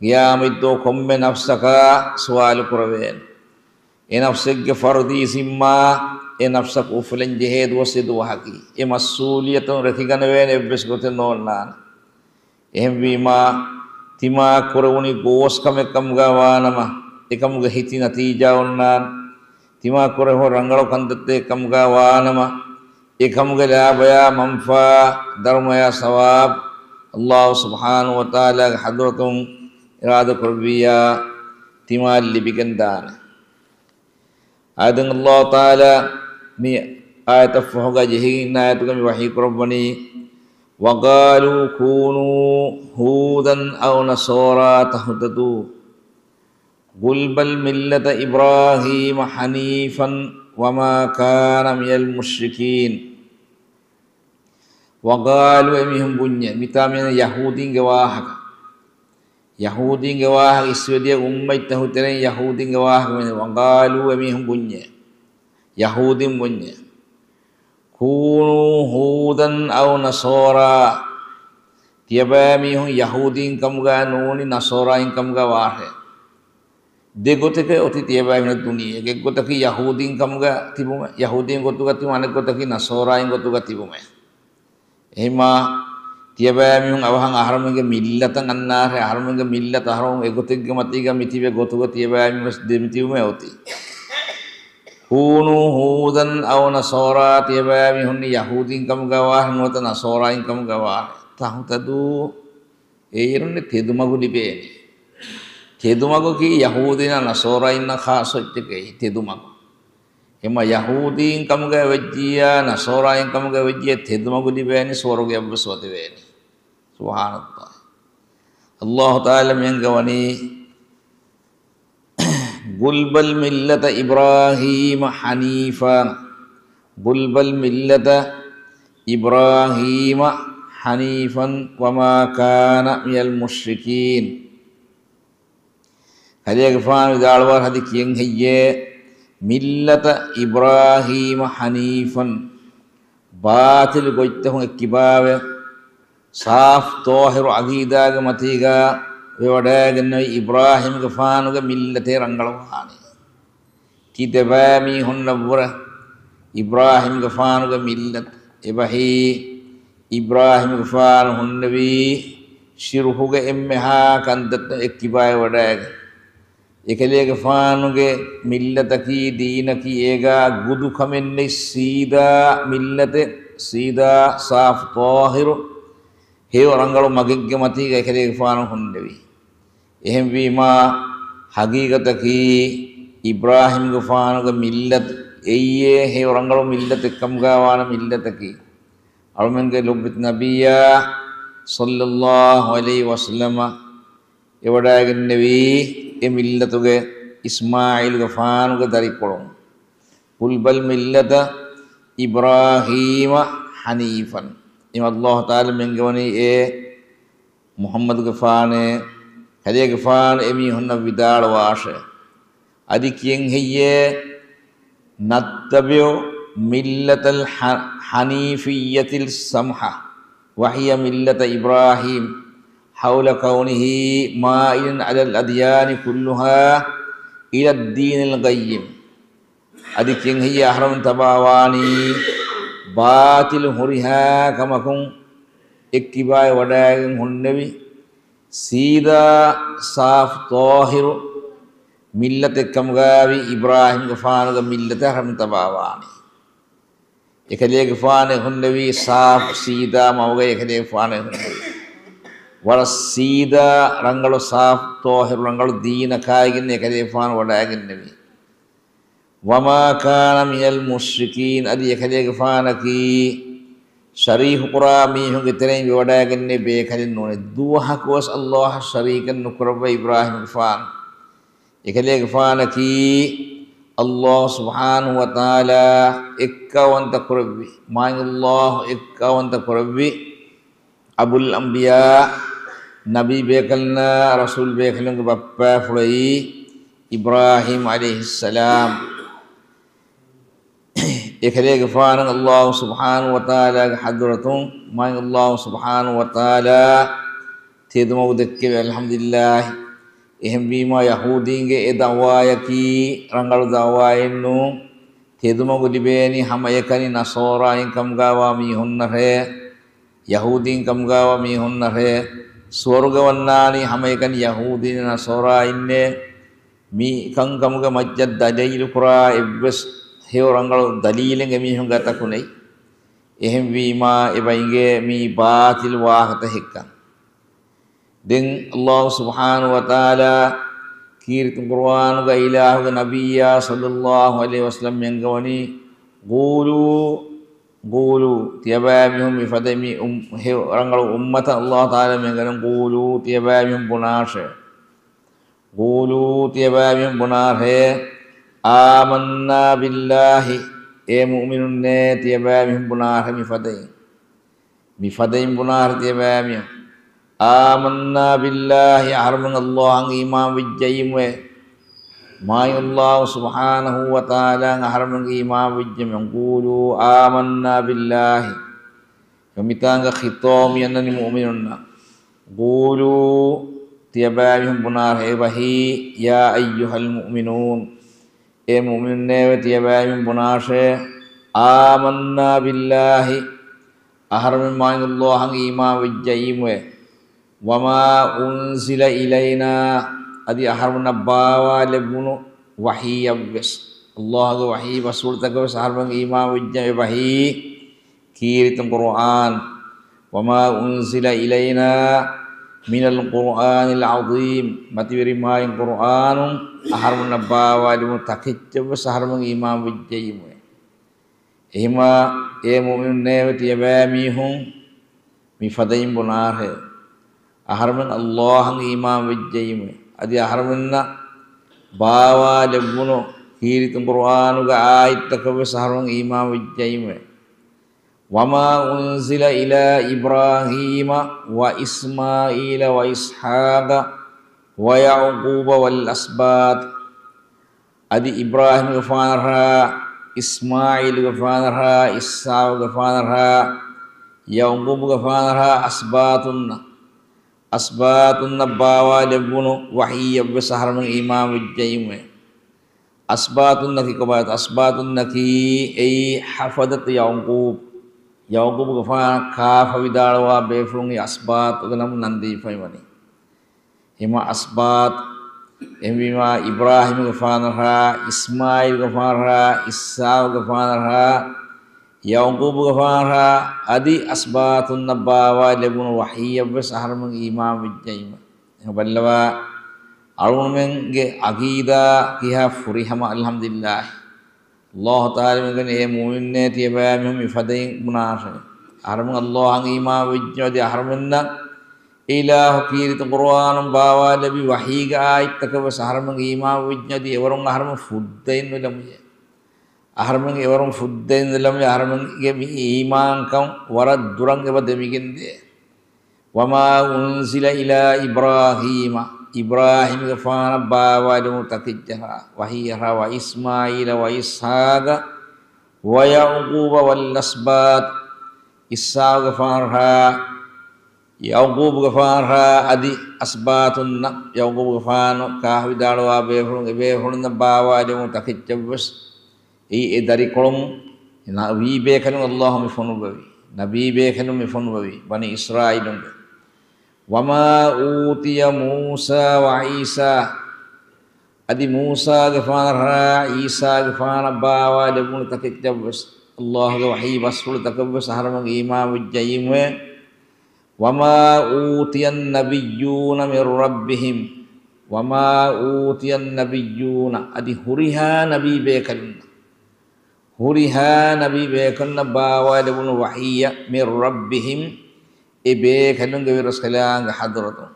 ޤިޔާމަތްދުވަހު ކޮންމެ ނަފްސަކާ ސުވާލު ކުރެވޭނެ. އެ ނަފްސެއްގެ ފަރުދީ ޒިންމާ، އެ ނަފްސަކު އުފުލަން ޖެހޭ ދުވަސް އެ ދުވަހަކީ. އެ މަސްއޫލިއްޔަތުން ރެކިގަނެވޭނެ އެއްވެސް ގޮތެއް ނޯންނާނެ. އެހެންވީމާ، ތިމާ ކުރެވުނީ ގޯސް ކަމެއް ކަމުގަ ވާނަމަ، އެކަމުގެ ހިތި ނަތީޖާ އޮންނާނެ. ތިމާ ކުރެވުނީ ރަނގަޅު ކަންތައްތައް ކަމުގަ ވާނަމަ، އެކަމުގެ ލާބަޔާ މަންފާ، ދަރުމަޔާ ސަވާބު، ﷲ ސުބްޙާނަހޫ ވަތަޢާލާގެ ޙަޟްރަތުން އިރާދަކުރެއްވިއްޔާ، ތިމާ ލިބިގެންދާނެ. އާދެން ﷲ ތަޢާލާ މި އާޔަތަށް ފަހުގަ ޖެހިގެން އިން އާޔަތުގަ މި ވަޙީ ކުރައްވަނީ، وَقَالُوا كُونُوا هُودًا أَوْ نَصَارَىٰ تَهْتَدُوا، قُلْ بَلْ مِلَّةَ إِبْرَاهِيمَ حَنِيفًا وَمَا كَانَ مِنَ الْمُشْرِكِينَ. وَقَالُوا، އެމީހުން ބުންޏޭ، މިތާ މިއަންނަ ޔަހޫދީންގެ ވާހަކަ. ޔަހޫދީންގެ ވާހަކަ އިސްވެދިޔަ އުއްމަތްތަކުގެ ތެރެއިން ޔަހޫދީންގެ ވާހަކަ މި، وَقَالُوا، އެމީހުން ބުންޏޭ، ޔަހޫދީން ބުންޏޭ، كُونُوا هُودًا أَوْ نَصَارَىٰ، ތިޔަބައިމީހުން ޔަހޫދީން ކަމުގަ ނޫނީ ނަޞާރާއިން ކަމުގަ ވާށޭ. ދެ ގޮތަކަށް އޮތީ ތިޔަބައިމީހުން ދުނިޔޭގަ. އެއްގޮތަކީ ޔަހޫދީން ކަމުގަ ތިބުމެ، ޔަހޫދީން ގޮތުގަ ތިބުމެ، އަނެއް ގޮތަކީ ނަޞާރާއިން ގޮތުގަ ތިބުމެ. އެހެންމާ، ތިޔަބައިމީހުން އަވަހަށް އަހަރުމެންގެ މިއްލަތަށް އަންނާށޭ، އަހަރުމެންގެ މިއްލަތަށް އަހަރުމެން އެގޮތެއްގެ މަތީގަ މިތިބެ ގޮތުގަ ތިޔަބައިމީހުން ވެސް ދެމިތިބުމެ އޮތީ. كُونُوا هُودًا أَوْ نَصَارَىٰ، ތިޔަބައިމީހުން ޔަހޫދީން ކަމުގަ ވާށޭ، ނުވަތަ ނަޞާރާއިން ކަމުގަ ވާށޭ. تَهْتَدُوا، އޭރުންނެ ތެދުމަގު ލިބޭނެ. ތެދުމަގަކީ ޔަހޫދީންނާ ނަޞާރާއިންނާ ޚާއްޞަ އޮތްކަމެއް ތެދުމަގު. އެމަ ޔަހޫދީން ކަމުގަ ވެއްޖިއްޔާ، ނަޞާރާއިން ކަމުގަ ވެއްޖިއްޔާ، ތެދުމަގު ލިބޭނީ ސުވަރުގެއަށްވެސް ވަދެވޭނީ. ސުބްޙާނަﷲ. ﷲ ތަޢާލާ މިއަންގަވަނީ، قُلْ بَلْ مِلَّةَ إِبْرَاهِيمَ حَنِيفًا، قُلْ بَلْ مِلَّةَ إِبْرَاهِيمَ حَنِيفًا وَمَا كَانَ مِنَ الْمُشْرِكِينَ. ކަލޭގެފާނު ވިދާޅުވާށޭ، އަދި ކިޔަން ހެއްޔޭ، مِلَّةَ إِبْرَاهِيمَ حَنِيفًا، ބާޠިލު ގޮތްތަކުން އެއްކިބާވެ، ސާފު ޠާހިރު ޢަޤީދާގެ މަތީގަ ވެވަޑައިގެންނެވި އިބްރާހީމްގެފާނުގެ މިއްލަތޭ ރަނގަޅުވާނީ. ތި ދެބައިމީހުންނަށްވުރެ އިބްރާހީމްގެފާނުގެ މިއްލަތު އެބަހީ، އިބްރާހީމްގެފާނު ހުންނެވީ ޝިރުކުގެ އެންމެހާ ކަންތައްތައް އެއްކިބާވެވަޑައިގެން. އެކަލޭގެފާނުގެ މިއްލަތަކީ ދީނަކީ އޭގާ ގުދުކަމެއް ނެތް، ސީދާ މިއްލަތެއް، ސީދާ ސާފު ޠާހިރު ހެޔޮ ރަނގަޅު މަގެއްގެ މަތީގަ އެކަލޭގެފާނު ހުންނެވީ. އެހެންވީމާ، ހަގީގަތަކީ އިބްރާހީމްގެފާނުގެ މިއްލަތު އެއީ ހެޔޮ ރަނގަޅު މިއްލަތެއްކަމުގަ ވާނެ މިއްލަތަކީ. އަޅުމެންގެ ލޮބުވެތި ނަބިއްޔާ ޞައްލައްލާހު ޢަލައިހި ވަސައްލަމަ އެވަޑައިގެންނެވީ އެ މިއްލަތުގެ އިސްމާޢީލްގެފާނުގެ ދަރިކޮޅުން. قُلْ بَلْ مِلَّةَ إِبْرَاهِيمَ حَنِيفًا. އެމަ ﷲ ތަޢާލާ މިއަންގަވަނީ އޭ މުޙައްމަދުގެފާނޭ، ކަލޭގެފާނު އެމީހުންނަށް ވިދާޅުވާށޭ. އަދި ކިޔަން ހެއްޔޭ، نَتَّبِعُ مِلَّةَ الْحَ-، الْحَنِيفِيَّةِ السَّمْحَةِ، وَهِيَ مِلَّةَ إِبْرَاهِيمَ، حَوْلَ كَوْنِهِ مَائِلًا عَلَى الْأَدْيَانِ كُلِّهَا إِلَى الدِّينِ الْقَيِّمِ. އަދި ކިޔަން ހެއްޔޭ އަހަރުމެން ތަބާވާނީ؟ ބާޠިލު ހުރިހާ ކަމަކުން އެއްކިބާއި ވަޑައިގެން ހުންނެވި، ސީދާ ސާފު ޠާހިރު މިއްލަތެއްކަމުގައި ވި އިބްރާހީމްގެފާނުގެ މިއްލަތަށް އަހަރުމެން ތަބާވާނީ. އެކަލޭގެފާނެއް ހުންނެވީ ސާފު ސީދާ މަގުގައި އެކަލޭގެފާނެއް ހުންނެވީ. ވަރަށް ސީދާ ރަނގަޅު ސާފު ޠާހިރު ރަނގަޅު ދީނަކާއިގެން އެކަލޭގެފާނު ވަޑައިގެންނެވީ. وما كان من المشركين، އަދި އެކަލޭގެފާނަކީ ޝަރީކުކުރާ މީހުންގެ ތެރެއިން ވެވަޑައިގެންނެވި ބޭކަލެއް ނޫނޭ. ދުވަހަކުވެސް ﷲ އަށް ޝަރީކެއް ނުކުރައްވަ އިބްރާހީމްގެފާނު. އެކަލޭގެފާނަކީ ﷲ ސުބްޙާނަހޫ ވަތަޢާލާ އެއްކައުވަންތަ ކުރެއްވި، މާތް ﷲ އެއްކައުވަންތަ ކުރެއްވި އަބުލް އަންބިޔާ، ނަބީ ބޭކަލުންނާ ރަސޫލް ބޭކަލުންގެ ބައްޕާފުޅުއީ އިބްރާހީމް ޢަލައިހިއްސަލާމް. އެކަލޭގެފާނަށް ﷲ ސުބްޙާނަހޫ ވަތަޢާލާގެ ޙަޟްރަތުން މާތް ﷲ ސުބްޙާނަހޫ ވަތަޢާލާ ތެދުމަގު ދެއްކެވި. އަލްޙަމްދުލިއްލާހި. އެހެންވީމާ، ޔަހޫދީންގެ އެ ދަޢުވާއަކީ ރަނގަޅު ދަޢުވާއެއް ނޫން. ތެދުމަގު ލިބޭނީ ހަމައެކަނި ނަޞާރާއިން ކަމުގައިވާ މީހުންނަށޭ، ޔަހޫދީން ކަމުގައިވާ މީހުންނަށޭ. ސުވަރުގެ ވަންނާނީ ހަމައެކަނި ޔަހޫދީން ނަޞާރާއިންނޭ. މި ކަންކަމުގެ މައްޗަށް ދަލީލުކުރާ އެއްވެސް ހެޔޮ ރަނގަޅު ދަލީލެއް އެމީހުންގެ އަތަކު ނެތް. އެހެންވީމާ، އެބަ އިނގޭ މީ ބާޠިލް ވާހަކަތަކެއްކަން. ދެން ﷲ ސުބްޙާނަހޫ ވަތަޢާލާ ކީރިތި ޤުރުއާނުގައި އިލާހުގެ ނަބިއްޔާ ޞައްލައްލާހު ޢަލައިހި ވަސައްލަމް އެންގަވަނީ، ޤޫލޫ، ޤޫލޫ، ތިޔަބައިމީހުން މިފަދަ މި އުން-، ހެޔޮ ރަނގަޅު އުއްމަތަށް ﷲ ތަޢާލާ އެންގަވަނީ، ޤޫލޫ، ތިޔަބައިމީހުން ބުނާށޭ. ޤޫލޫ، ތިޔަބައިމީހުން ބުނާށޭ، އާމަންނާ ބިއްލާހި، އޭ މުއުމިނުންނޭ، ތިޔަބައިމީހުން ބުނާށޭ މިފަދައިން. މިފަދައިން ބުނާށޭ ތިޔަބައިމީހުން. އާމަންނާ ބިއްލާހި، އަހަރުމެން ﷲ އަށް އީމާން ވެއްޖައީމުއޭ. މާތް ﷲ ސުބްޙާނަހޫ ވަތަޢާލާ އަށް އަހަރުމެން އީމާން ވެއްޖެމެ. ޤޫލޫ އާމަންނާ ބިއްލާހި. މިތާނގަ ޚިޠާބު މިއަންނަނީ މުއުމިނުންނަށް. ޤޫލޫ، ތިޔަބައިމީހުން ބުނާށޭ، އެބަހީ، ޔާ އައްޔުހަލް މުއުމިނޫން، އޭ މުއުމިނުންނޭވެ! ތިޔަބައިމީހުން ބުނާށޭ، އާމަންނާ ބިއްލާހި، އަހަރުމެން މާތް ﷲ އަށް އީމާން ވެއްޖައީމުއޭ. ވަމާ އުންޒިލަ އިލައިނާ، އަދި އަހަރުމެންނަށް ބާވާލެއްވުނު ވަޙީއަށްވެސް، ﷲ ގެ ވަޙީ ބަސްފުޅުތަކަށްވެސް އަހަރުމެން އީމާން ވެއްޖެ. އެބަހީ ކީރިތި ޤުރުއާން. ވަމާ އުންޒިލަ އިލައިނާ މިނަލް ޤުރުއާނިލް ޢަޒީމް، މަތިވެރި މާތް ޤުރުއާނުން އަހަރުމެންނަށް ބާވާލެވުނު ތަކެއްޗަށްވެސް އަހަރުމެން އީމާން ވެއްޖައީމުއޭ. އެހެންވީމާ، އޭ މުއުމިނުންނޭވެ! ތިޔަބައިމީހުން މިފަދައިން ބުނާށޭ، އަހަރުމެން ﷲ އަށް އީމާން ވެއްޖައީމުއޭ. އަދި އަހަރުމެންނަށް ބާވާލެއްވުނު ކީރިތި ޤުރުއާނުގެ އާޔަތްތަކަށްވެސް އަހަރުމެން އީމާން ވެއްޖައީމުއޭ. وما أنزل إلى إبراهيم وإسماعيل وإسحاق ويعقوب والأسباط. އަދި އިބްރާހީމްގެފާނަށާ، އިސްމާޢީލްގެފާނަށާ، އިސްޙާޤުގެފާނަށާ، ޔަޢުޤޫބުގެފާނަށާ، އަސްބާޠުންނަށް، އަސްބާޠުންނަށް ބާވާލެއްވުނު ވަޙީއަށްވެސް އަހަރުމެން އީމާން ވެއްޖައީމުއޭ. އަސްބާޠުންނަކީ ކޮބާތޯ؟ އަސްބާޠުންނަކީ އެއީ ޙަފަދަތު ޔަޢުޤޫބް. ޔަޢުޤޫބުގެފާނަށް ކާފަ ވިދާޅުވާ ބޭފުޅުން އެ އަސްބާޠުގެ ނަމުން ނަންދީފައިވަނީ. ހިމަ އަސްބާޠު، އެހެންވީމާ، އިބްރާހީމްގެފާނަށާ، އިސްމާޢީލްގެފާނަށާ، އިސްޙާޤުގެފާނަށާ، ޔަޢުޤޫބުގެފާނަށާ، އަދި އަސްބާޠުންނަށް ބާވާލެވުނު ވަޙީއަށްވެސް އަހަރުމެން އީމާން ވެއްޖައީމެ. އެހެން ބައްލަވާ، އަޅުގަނޑުމެންގެ ޢަޤީދާ ކިހާ ފުރިހަމަ، އަލްޙަމްދުލިއްލާހި. ﷲ ތަޢާލާ މިގަނެ، އޭ މުއުމިންނޭ، ތިޔަބައިމީހުން މިފަދައިން ބުނާށޭ. އަހަރުމެން ﷲ އަށް އީމާން ވެއްޖެ، އަދި އަހަރުމެންނަށް އިލާހު ކީރިތި ޤުރުއާނުން ބާވާލެއްވި ވަޙީގެ އާޔަތްތަކަށްވެސް އަހަރުމެން އީމާން ވެއްޖެ، އަދި އެވަރުން އަހަރުމެން ފުއްދައިން ނުލަމުޔޭ. އަހަރުމެން އެވަރުން ފުއްދައިން ނުލަމުޔޭ، އަހަރުމެންގެ މި އީމާންކަން ވަރަށް ދުރަށް އެބަ ދެމިގެންދޭ. وما أنزل إلى إبراهيم، އިބްރާހީމްގެފާނަށް ބާވާލެވުނު ތަކެއްޗަށާ، ވަޙީއަށާ، وإسماعيل وإسحاق ويعقوب والأسباط، އިސްޙާޤުގެފާނަށާ، ޔަޢުޤޫބުގެފާނަށާ، އަދި އަސްބާޠުންނަށް، ޔަޢުޤޫބުގެފާނު ކާފަ ވިދާޅުވާ ބޭފުޅުން، އެބޭފުޅުންނަށް ބާވާލެވުނު ތަކެއްޗަށްވެސް އެއީ އެ ދަރިކޮޅުން ނަބީ ބޭކަލުން އައްލާހު މި ފޮނުއްވެވި. ނަބީ ބޭކަލުން މި ފޮނުއްވެވި ބަނީ އިސްރާއީލުންގެ. وما أوتي موسى وعيسى، އަދި މޫސާގެފާނަށާ ޢީސާގެފާނަށް ބާވާލެވުނު ތަކެއްޗަށްވެސް، އައްލާހުގެ ވަޙީ ބަސްފުޅުތަކަށްވެސް އަހަރުމެން އީމާން ވެއްޖައީމުވެ. وما أوتي النبيون من ربهم، وما أوتي النبيون، އަދި ހުރިހާ ނަބީ ބޭކަލުންނަށް، ހުރިހާ ނަބީ ބޭކަލުންނަށް ބާވާލެވުނު ވަޙީއަށް، من ربهم، އެ ބޭކަލުންގެ ވެރިރަސްކަލާނގެ ޙަޟްރަތުން،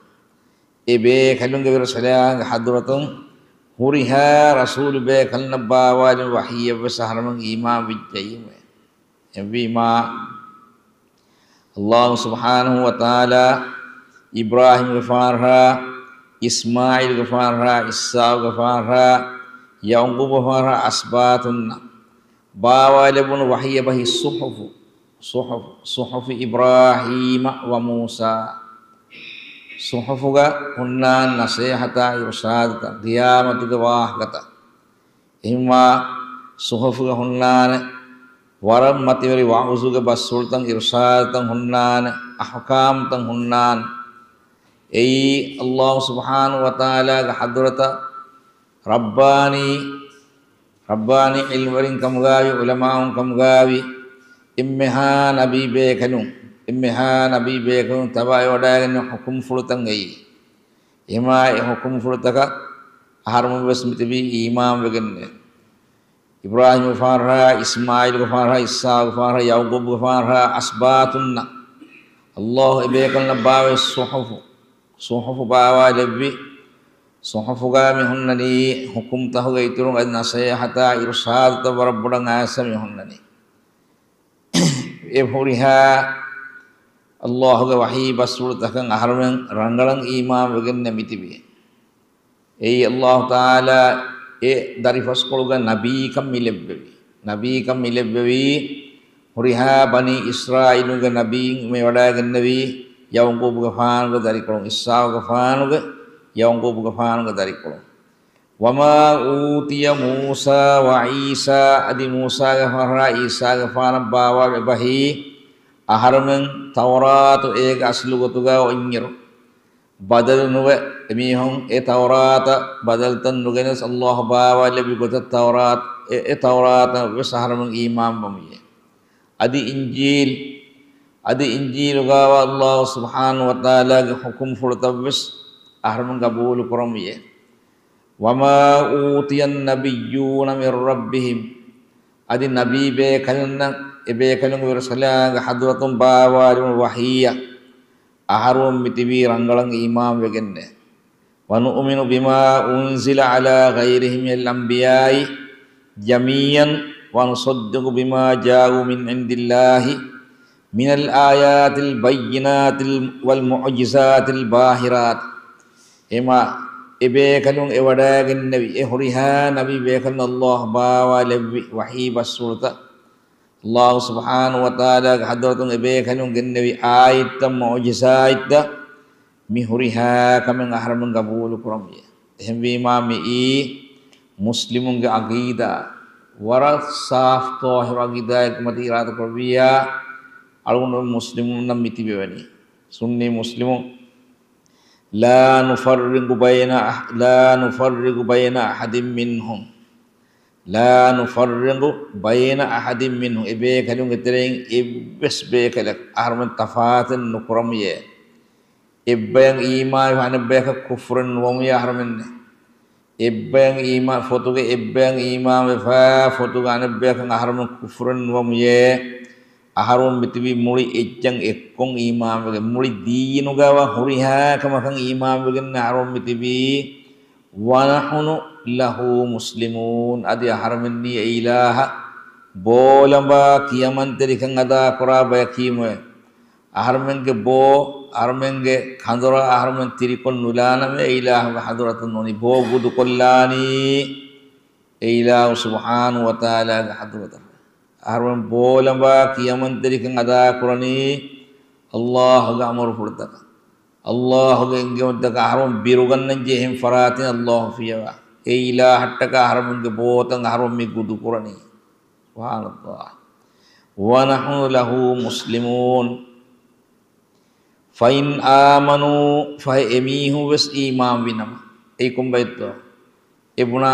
އެ ބޭކަލުންގެ ވެރިރަސްކަލާނގެ ޙަޟްރަތުން ހުރިހާ ރަސޫލު ބޭކަލުންނަށް ބާވާލެވުނު ވަޙީއަށްވެސް އަހަރުމެން އީމާން ވެއްޖައީމުވެ. އެހެންވީމާ، އައްލާހު ސުބްޙާނަހު ވަތަޢާލާ އިބްރާހީމްގެފާނަށާ، އިސްމާޢީލްގެފާނަށާ، އިސްޙާޤުގެފާނަށާ، ޔަޢުޤޫބުގެފާނަށާ އަސްބާޠުންނަށް ބާވާލެވުނު ވަޙީއަށް ބަހީ ޞުޙުފު، ޞުޙުފު، ޞުޙުފި އިބްރާހީމަ ވަ މޫސާ. ޞުޙުފުގަ ހުންނާނެ ނަޞޭޙަތާ އިރުޝާދުތައް، ޤިޔާމަތުގެ ވާހަކަތައް. އެހެންވާ ޞުޙުފުގަ ހުންނާނެ ވަރަށް މަތިވެރި ވަޢުޒުގެ ބަސްފުޅުތައް، އިރުޝާދުތައް ހުންނާނެ، އަޙްކާމްތައް ހުންނާނެ. އެއީ އައްލާހު ސުބްޙާނަހު ވަތަޢާލާގެ ޙަޟްރަތަށް ރައްބާނީ، ރައްބާނީ ޢިލްމުވެރިން ކަމުގާވި، ޢުލަމާއުން ކަމުގާވި، އެންމެހާ ނަބީ ބޭކަލުން، އެންމެހާ ނަބީ ބޭކަލުން ތަބަޢަވެވަޑައިގެންނެވި ޙުކުމްފުޅުތައް އެއީ. އެހެންވާ އެ ޙުކުމްފުޅުތަކަށް އަހަރުމެން ވެސް މިތިބީ އީމާންވެގެންނެވެ. އިބްރާހީމްގެފާނަށާ، އިސްމާޢީލްގެފާނަށާ، އިސްޙާޤުގެފާނަށާ، ޔަޢުޤޫބުގެފާނަށާ، އަސްބާޠުންނަށް އައްލާހު އެބޭކަލުންނަށް ބާވާލެއްވި ޞުޙުފު، ޞުޙުފު ބާވާލެއްވި. ޞުޙުފުގަ މި ހުންނަނީ ޙުކުމްތަކުގެ އިތުރުން އަދި ނަޞޭޙަތާ އިރުޝާދުތައް ވަރަށް ބޮޑަށް އައިސް މި ހުންނަނީ. އެ ހުރިހާ އައްލާހުގެ ވަޙީ ބަސްފުޅުތަކަށް އަހަރުމެން ރަނގަޅަށް އީމާންވެގެންނެވި މިތިބީ. އެއީ އައްލާހު ތަޢާލާ އެ ދަރިފަސްކޮޅުގަ ނަބީކަން މި ލެއްވެވީ. ނަބީކަން މި ލެއްވެވީ ހުރިހާ ބަނީ އިސްރާއީލުގެ ނަބީން މި ވަޑައިގެންނެވީ ޔަޢުޤޫބުގެފާނުގެ ދަރިކޮޅުން، އިސްޙާޤުގެފާނުގެ، ޔަޢުޤޫބުގެފާނުގެ ދަރިކޮޅުން. وما أوتي موسى وعيسى، އަދި މޫސާގެފާނަށާ ޢީސާގެފާނަށް ބާވާލެއްވި އަހަރުމެން ތައުރާތު އޭގެ އަސްލު ގޮތުގަ އޮތްއިރު، ބަދަލު ނުވެ، އެމީހުން އެ ތައުރާތަށް ބަދަލުތައް ނުގެނެސް އައްލާހު ބާވާލެއްވި ގޮތަށް ތައުރާތު، އެ، އެ ތައުރާތަށް ވެސް އަހަރުމެން އީމާންވަމުޔޭ. އަދި އިންޖީލް، އަދި އިންޖީލުގައިވާ އައްލާހު ސުބްޙާނަހު ވަތަޢާލާގެ ޙުކުމްފުޅުތައްވެސް އަހަރުމެން ގަބޫލު ކުރަމުޔޭ. وما أوتي النبيون من ربهم، އަދި ނަބީ ބޭކަލުންނަށް އެ ބޭކަލުންގެ ވެރިރަސްކަލާނގެ ޙަޟްރަތުން ބާވާލެވުނު ވަޙީއަށް އަހަރުމެން މިތިބީ ރަނގަޅަށް އީމާންވެގެންނެވެ. ونؤمن بما أنزل على غيرهم من الأنبياء جميعا ونصدق بما جاءوا من عند الله من الآيات البينات والمعجزات الباهرات. އެމާ، އެ ބޭކަލުން އެ ވަޑައިގެންނެވި، އެ ހުރިހާ ނަބީ ބޭކަލުން އައްލާހު ބާވާލެއްވި ވަޙީ ބަސްފުޅުތައް، އައްލާހު ސުބްޙާނަހު ވަތަޢާލާގެ ޙަޟްރަތުން އެ ބޭކަލުން ގެންނެވި އާޔަތްތައް، މުޢުޖިޒާތްތައް، މި ހުރިހާ ކަމެއް އަހަރުމެން ގަބޫލު ކުރަމުޔޭ. އެހެންވީމާ، މިއީ މުސްލިމުންގެ ޢަޤީދާ، ވަރަށް ސާފު ޠާހިރު ޢަޤީދާއެއްގެ މަތީ އިރާދަކުރެއްވިއްޔާ، އަޅުގަނޑު މުސްލިމުންނަށް މި ތިބެވެނީ. ސުންނީ މުސްލިމުން، لا نفرق بين أح-، لا نفرق بين أحد منهم، لا نفرق بين أحد منهم، އެ ބޭކަލުންގެ ތެރެއިން އެއްވެސް ބޭކަލަކު އަހަރުމެން ތަފާތެއް ނުކުރަމުޔޭ. އެއްބަޔަކަށް އީމާންވެ އަނެއްބަޔަކަށް ކުފުރެއް ނުވަމުޔޭ އަހަރުމެންނެއް. އެއްބަޔަށް އީމާ-، ފޮތުގެ އެއްބަޔަށް އީމާންވެފަ ފޮތުގެ އަނެއްބަޔަކަށް އަހަރުމެން ކުފުރެއް ނުވަމުޔޭ. އަހަރުމެން މިތިބީ މުޅި އެއްޗަށް އެއްކޮށް އީމާންވެގެން، މުޅި ދީނުގައިވާ ހުރިހާ ކަމަކަށް އީމާންވެގެން އަހަރުމެން މިތިބީ. ونحن له مسلمون، އަދި އަހަރުމެންނީ އެ އިލާހަށް ބޯލަނބާ ކިޔަމަންތެރިކަން އަދާކުރާ ބަޔަކީމުވެ. އަހަރުމެންގެ ބޯ، އަހަރުމެންގެ ކަނދުރާ އަހަރުމެން ތިރިކޮށް ނުލާނަމޭ، އެ އިލާހުގެ ޙަޟްރަތަށް ނޫނީ. ބޯ ގުދުކޮށްލާނީ އެ އިލާހު ސުބްޙާނަހު ވަތަޢާލާގެ ޙަޟްރަތަށް. އަހަރުމެން ބޯލަނބާ ކިޔަމަންތެރިކަން އަދާކުރަނީ އައްލާހުގެ އަމުރުފުޅުތަކަށް، އައްލާހުގެ އެންގެވުންތަކަށް އަހަރުމެން ބިރުގަންނަން ޖެހެން ފަރާތެއް އައްލާހު ފިޔަވާ. އެ އިލާހަށްޓަކާ އަހަރުމެންގެ ބޯތައް އަހަރުމެން މި ގުދުކުރަނީ. سبحان الله. ونحن له مسلمون. فإن آمنوا، ފަހެ އެމީހުން ވެސް އީމާން ވިނަމަ. އެއީ ކޮންބައެއްތޯ؟ އެ ބުނާ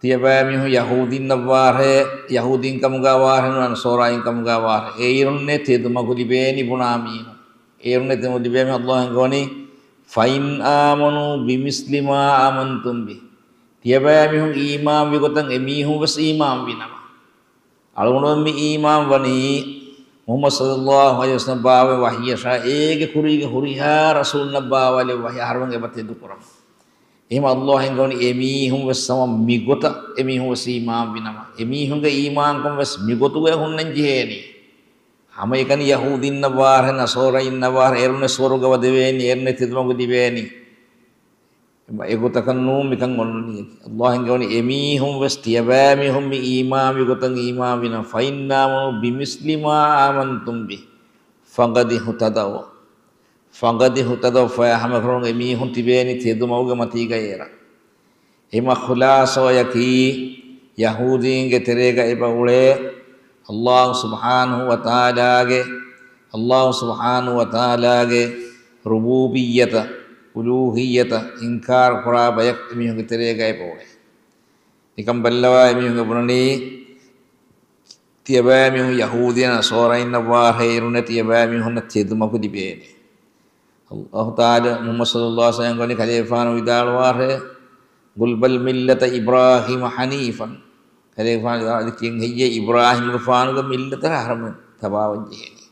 ތިޔަބައިމީހުން ޔަހޫދީންނަށްވާށޭ، ޔަހޫދީން ކަމުގަ ވާށޭ، ނުވަތަ ނަޞާރާއިން ކަމުގަ ވާށޭ، އޭރުންނޭ ތެދުމަގު ލިބޭނީ ބުނާ މީހުން. އޭރުންނޭ ތެދުމަގު ލިބޭ މީހުން. އައްލާހު އެންގެވަނީ، فإن آمنوا بمثل ما آمنتم به. ތިޔަބައިމީހުން އީމާންވި ގޮތަށް އެމީހުން ވެސް އީމާންވިނަމަ. އަޅުގަނޑުމެން މި އީމާން ވަނީ މުޙައްމަދު ޞައްލައްލާހު ޢަލައިހި ވަސައްލަމަ ބާވައި ވަޙީއަށާ އޭގެ ކުރީގެ ހުރިހާ ރަސޫލުންނަށް ބާވައިލެއްވި ވަޙީ އަހަރުމެން އެބަ ތެދުކުރަމު. އެހެން އައްލާހު އެންގެވަނީ އެމީހުން ވެސް ހަމަ މިގޮތަށް އެމީހުން ވެސް އީމާން ވިނަމަ، އެމީހުންގެ އީމާންކަން ވެސް މިގޮތުގައި ހުންނަން ޖެހޭނީ. ހަމައެކަނި ޔަހޫދީންނަށް ވާށޭ، ނަޞާރާއިންނަށް ވާށޭ، އޭރުންނޭ ސުވަރުގެ އުފަ ދެވޭނީ، އޭރުންނޭ ތެދުމަގު ލިބޭނީ. އެގޮތަކަށް ނޫން މިކަން އޮންނަނީ. އައްލާހު އެންގެވަނީ އެމީހުން ވެސް ތިޔަބައިމީހުން މި އީމާންވި ގޮތަށް އީމާންވިނަމަ، فإن آمنوا بمثل ما آمنتم به فقد اهتدوا. فقد اهتدوا، ފަހެ ހަމައެކަނި އެމީހުން ތިބޭނީ ތެދުމަގުގެ މަތީގައި އެރަށް. އެހެންވީމަ ޚުލާޞަވަޔަކީ، ޔަހޫދީންގެ ތެރޭގަ އެބަ އުޅޭ އައްލާހު ސުބްޙާނަހޫ ވަތަޢާލާގެ، އައްލާހު ސުބްޙާނަހޫ ވަތަޢާލާގެ ރުބޫބިއްޔަތަށް، އުލޫހިއްޔަތަށް އިންކާރު ކުރާ ބަޔަކު އެމީހުންގެ ތެރޭގަ އެބަ އުޅޭ. ނިކަން ބައްލަވާ އެމީހުން އެބުނަނީ، ތިޔަބައިމީހުން ޔަހޫދީން ނަޞާރާއިންނަށް ވާށޭ، އޭރުންނޭ ތިޔަބައިމީހުންނަށް ތެދުމަގު ލިބޭނީ. އައްލާހު ތަޢާލާ މުޙައްމަދު ޞައްލައްލާހު ޢަލައިހި ވަސައްލަމަ ވަނީ ކަލޭގެފާނު ވިދާޅުވާށޭ، قل بل ملة إبراهيم حنيفا. ކަލޭގެފާނު ވިދާޅުވި ކިޔަން ހެއްޔޭ، އިބްރާހީމްގެފާނުގެ މިއްލަތަށް އަހަރުމެން ތަބާވަން ޖެހޭނީ.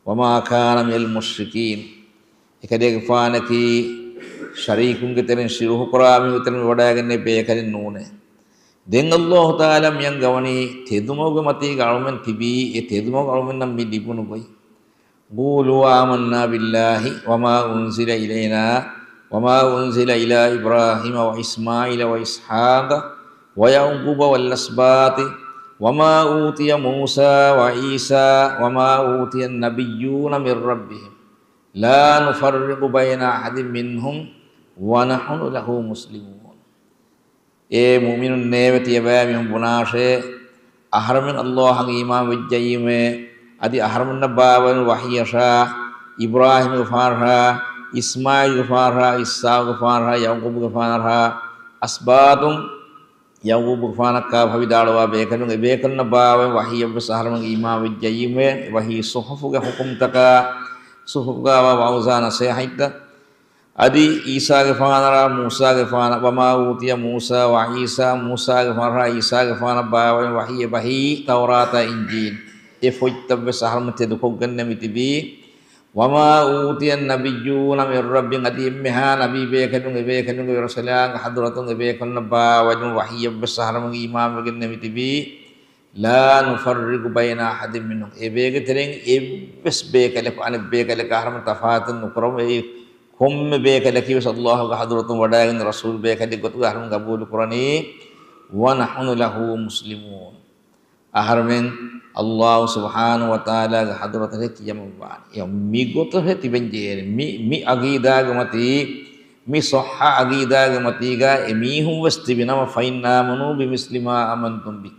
وما كان من المشركين. އެކަލޭގެފާނަކީ ޝަރީކުންގެ ތެރެއިން، ޝިރުކު ކުރާ މީހުންގެ ތެރެއިން ވަޑައިގެންނެވި ބޭކަލެއް ނޫނޭ. ދެން އައްލާހު ތަޢާލާ މިއަންގަވަނީ ތެދުމަގުގެ މަތީގަ އަޅުމެން ތިބީ، އެ ތެދުމަގު އަޅުމެންނަށް މި ލިބުނު ގޮތް. قولوا آمنا بالله وما أنزل إلينا وما أنزل إلى إبراهيم وإسماعيل وإسحاق ويعقوب والأسباط وما أوتي موسى وعيسى وما أوتي النبيون من ربهم لا نفرق بين أحد منهم ونحن له مسلمون. އޭ މުއުމިނުންނޭވެ! ތިޔަބައިމީހުން ބުނާށޭ، އަހަރެމެން އައްލާހަށް އީމާން ވެއްޖައީމޭ، އަދި އަހަރެމެންނަށް ބާވައި ވަޙީއަށާ، އިބްރާހީމުގެފާނަށާ، އިސްމާޢީލުގެފާނަށާ، އިސްޙާޤުގެފާނަށާ، ޔަޢުޤޫބުގެފާނަށާ، އަސްބާޠުން، ޔަޢުޤޫބުގެފާނަށް ކާފަ ވިދާޅުވާ ބޭކަލުން، އެބޭކަލުންނަށް ބާވައި ވަޙީއަށްވެސް އަހަރެމެން އީމާން ވެއްޖައީމޭ، އެ ވަޙީ ޞުޙުފުގެ ޙުކުމްތަކާ، ޞުޙުފުގައިވާ ވަޢުޒާ ނަޞޭޙަތްތައް، އަދި ޢީސާގެފާނަށާ މޫސާގެފާނަށް، وما أوتي موسى وعيسى، މޫސާގެފާނަށާ ޢީސާގެފާނަށް ބާވައި ވަޙީ، އެ ވަޙީ ތައުރާތާ އިންޖީލް، އެ ފޮތްތައްވެސް އަހަރެމެން ތެދުކޮށްގެންނެވި ތިބީ. وما أوتي النبيون من ربهم، އަދި އެންމެހާ ނަބީ ބޭކަލުން، އެބޭކަލުންގެ ރަސްކަލާނގެ ޙަޟްރަތުން އެބޭކަލުންނަށް ބާވައި ވަޙީއެއްވެސް އަހަރެމެން އީމާންވެގެންނެވި ތިބީ. لا نفرق بين أحد منهم، އެބޭގެ ތެރެއިން އެއްވެސް ބޭކަލަކު އަނެއް ބޭކަލަކާ އަހަރެމެން ތަފާތު ނުކުރަމު. އެއީ ކޮންމެ ބޭކަލަކީވެސް އައްލާހުގެ ޙަޟްރަތުން ވަޑައިގެން ރަސޫލު ބޭކަލެއް ގޮތުގަ އަހަރެމެން ގަބޫލު ކުރަނީ. ونحن له مسلمون. އަހަރެމެން އައްލާހު ސުބްޙާނަހޫ ވަތަޢާލާގެ ޙަޟްރަތަށް ކިޔަމަންވާނެ. މި ގޮތަށް ތިބެން ޖެހޭނެ. މި، މި ޢަޤީދާގެ މަތީ، މި ޞައްޙަ ޢަޤީދާގެ މަތީގަ އެމީހުން ވެސް ތިބިނަމަ، فإن آمنوا بمثل ما آمنتم به،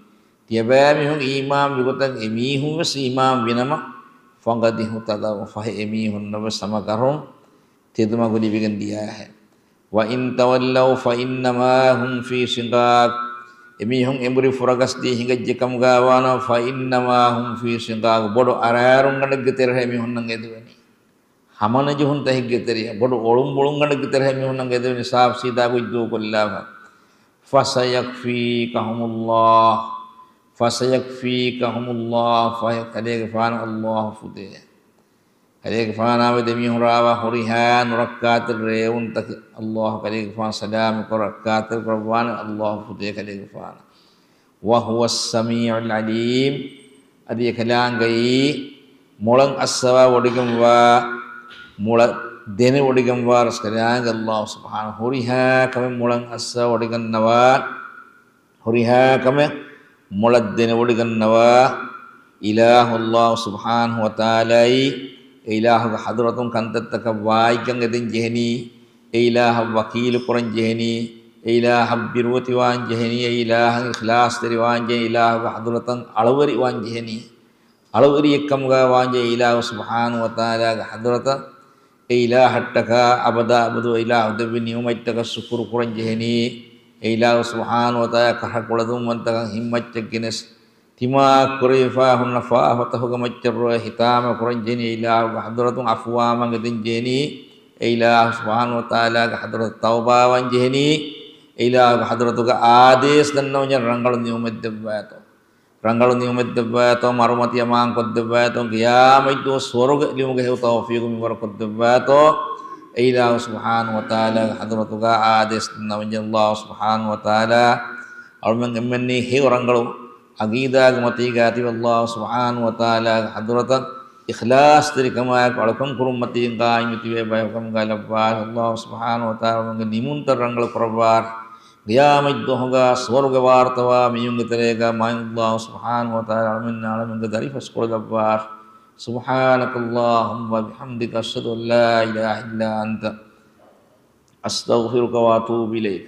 ތިޔަބައިމީހުން އީމާންވި ގޮތަށް އެމީހުން ވެސް އީމާންވިނަމަ، فقد اهتدوا، ފަހެ އެމީހުންނަށް ވެސް ހަމަކަށަވަރުން ތެދުމަގު ލިބިގެން ދިޔަހެން. وإن تولوا فإنما هم في شقاق، އެމީހުން އެނބުރި ފުރަގަސްދީ ހިނގައްޖެ ކަމުގައިވާނަމަ، فإنما هم في شقاق، ބޮޑު އަރާރުންގަނޑެއްގެ ތެރެއަށް އެމީހުންނަށް އެދެވެނީ. ހަމަނުޖެހުންތަކެއްގެ ތެރެއަށް، ބޮޑު އޮޅުންބޮޅުންގަނޑެއްގެ ތެރެއަށް އެމީހުންނަށް އެދެވެނީ، ސާފު ސީދާ ގޮތް ދޫކޮށްލާފަ. فسيكفيكهم الله، فسيكفيكهم الله، ފަހެ ކަލޭގެފާނަށް އައްލާހު ފުދޭ. ކަލޭގެފާނާ މެދު އެމީހުން ރާވާ ހުރިހާ ނުރައްކާތެރި ރޭވުންތަކެއް އައްލާހު ކަލޭގެފާނު ސަލާމަތްކޮށް ރައްކާތެރި ކުރައްވާނެ، އައްލާހު ފުދޭ ކަލޭގެފާނަށް. وهو السميع العليم. އަދި އެކަލާނގެއީ މޮޅަށް އައްސަވާ ވޮޑިގެންވާ، މޮޅަށް ދެނެވޮޑިގެންވާ ރަސްކަލާނގެ އައްލާހު ސުބްޙާނަހޫ، ހުރިހާ ކަމެއް މޮޅަށް އައްސަވާ ވޮޑިގަންނަވާ، ހުރިހާ ކަމެއް މޮޅަށް ދެނެވޮޑިގަންނަވާ އިލާހު އައްލާހު ސުބްޙާނަހޫ ވަތަޢާލާއީ، އެ އިލާހުގެ ޙަޟްރަތުން ކަންތައްތަކަށް ވާއިގަން އެދެން ޖެހެނީ، އެ އިލާހަށް ވަކީލު ކުރަން ޖެހެނީ، އެ އިލާހަށް ބިރުވެތިވާން ޖެހެނީ، އެ އިލާހަށް އިޚްލާޞްތެރިވާން ޖެހެނީ، އެ އިލާހުގެ ޙަޟްރަތަށް އަޅުވެރިވާން ޖެހެނީ، އަޅުވެރިއެއްކަމުގަ ވާން ޖެހެނީ، އެ އިލާހު ސުބްޙާނަހޫ ވަތަޢާލާގެ ޙަޟްރަތަށް، އެ އިލާހަށްޓަކާ އަބަދާ އަބަދު އެ އިލާހު ދެއްވި ނިޢުމަތްތަކަށް ޝުކުރު ކުރަން ޖެހެނީ، އެ އިލާހު ސުބްޙާނަހޫ ވަތަޢާލާ ކަށަކުޅަދުންވަންތަކަން ހިތްމައްޗަށް ގެނެސް، ތިމާ ކުރެވިފާ ހުންނަ ފާފަތަކުގެ މައްޗަށް ރޮއެ ހިތާމަ ކުރަން ޖެހެނީ، އެ އިލާހުގެ ޙަޟްރަތުން ޢަފުވާމަ ގެދެން ޖެހެނީ، އެ އިލާހު ސުބްޙާނަހޫ ވަތަޢާލާގެ ޙަޟްރަތަށް ތައުބާވާން ޖެހެނީ، އެ އިލާހުގެ ޙަޟްރަތުގަ އާދޭސް ދަންނަވަން ޖެހެނީ، ރަނގަޅު ނިޢުމަތް ދެއްވާތޯ. ރަނގަޅު ނިޢުމަތް ދެއްވާތޯ، މަރުމަތި އަމާން ކޮށްދެއްވާތޯ، ޤިޔާމަތްދުވަސް ސުވަރުގެ ލިބުމުގެ ހެޔޮ ތައުފީޤު މިންވަރު ކޮށްދެއްވާތޯ، އެ އިލާހު ސުބްޙާނަހޫ ވަތަޢާލާގެ ޙަޟްރަތުގަ އާދޭސް ދަންނަވަން ޖެހެނީ. އަލްލާހު ސުބްޙާނަހޫ ވަތަޢާލާ އަޅުމެން އެންމެންނީ ހެޔޮ ރަނގަޅު ޢަޤީދާގެ މަތީގަ ތިބެ، އަލްލާހު ސުބްޙާނަހޫ ވަތަޢާލާގެ ޙަޟްރަތަށް އިޚްލާޞްތެރިކަމާއެކު އަޅުކަން ކުރުން މަތީގަ ޤާއިމްވެ ތިބޭ ބަޔަކު ކަމުގަ ލައްވާށި. އަލްލާހު ސުބްޙާނަހޫ ވަތަޢާލާ އަޅުމެންގެ ނިމުންތައް ރަނގަޅު ކުރައްވާށި. ޤިޔާމަތްދުވަހުގަ ސުވަރުގެ ވާރުތަވާ މީހުންގެ ތެރޭގަ މާތް އަލްލާހު ސުބްޙާނަހޫ ވަތަޢާލާ އަޅުމެންނާ އަޅަމެންގެ ދަރިފަސްކޮޅު ލައްވާށި. سبحانك اللهم وبحمدك، أشهد أن لا إله إلا أنت، أستغفرك وأتوب إليك.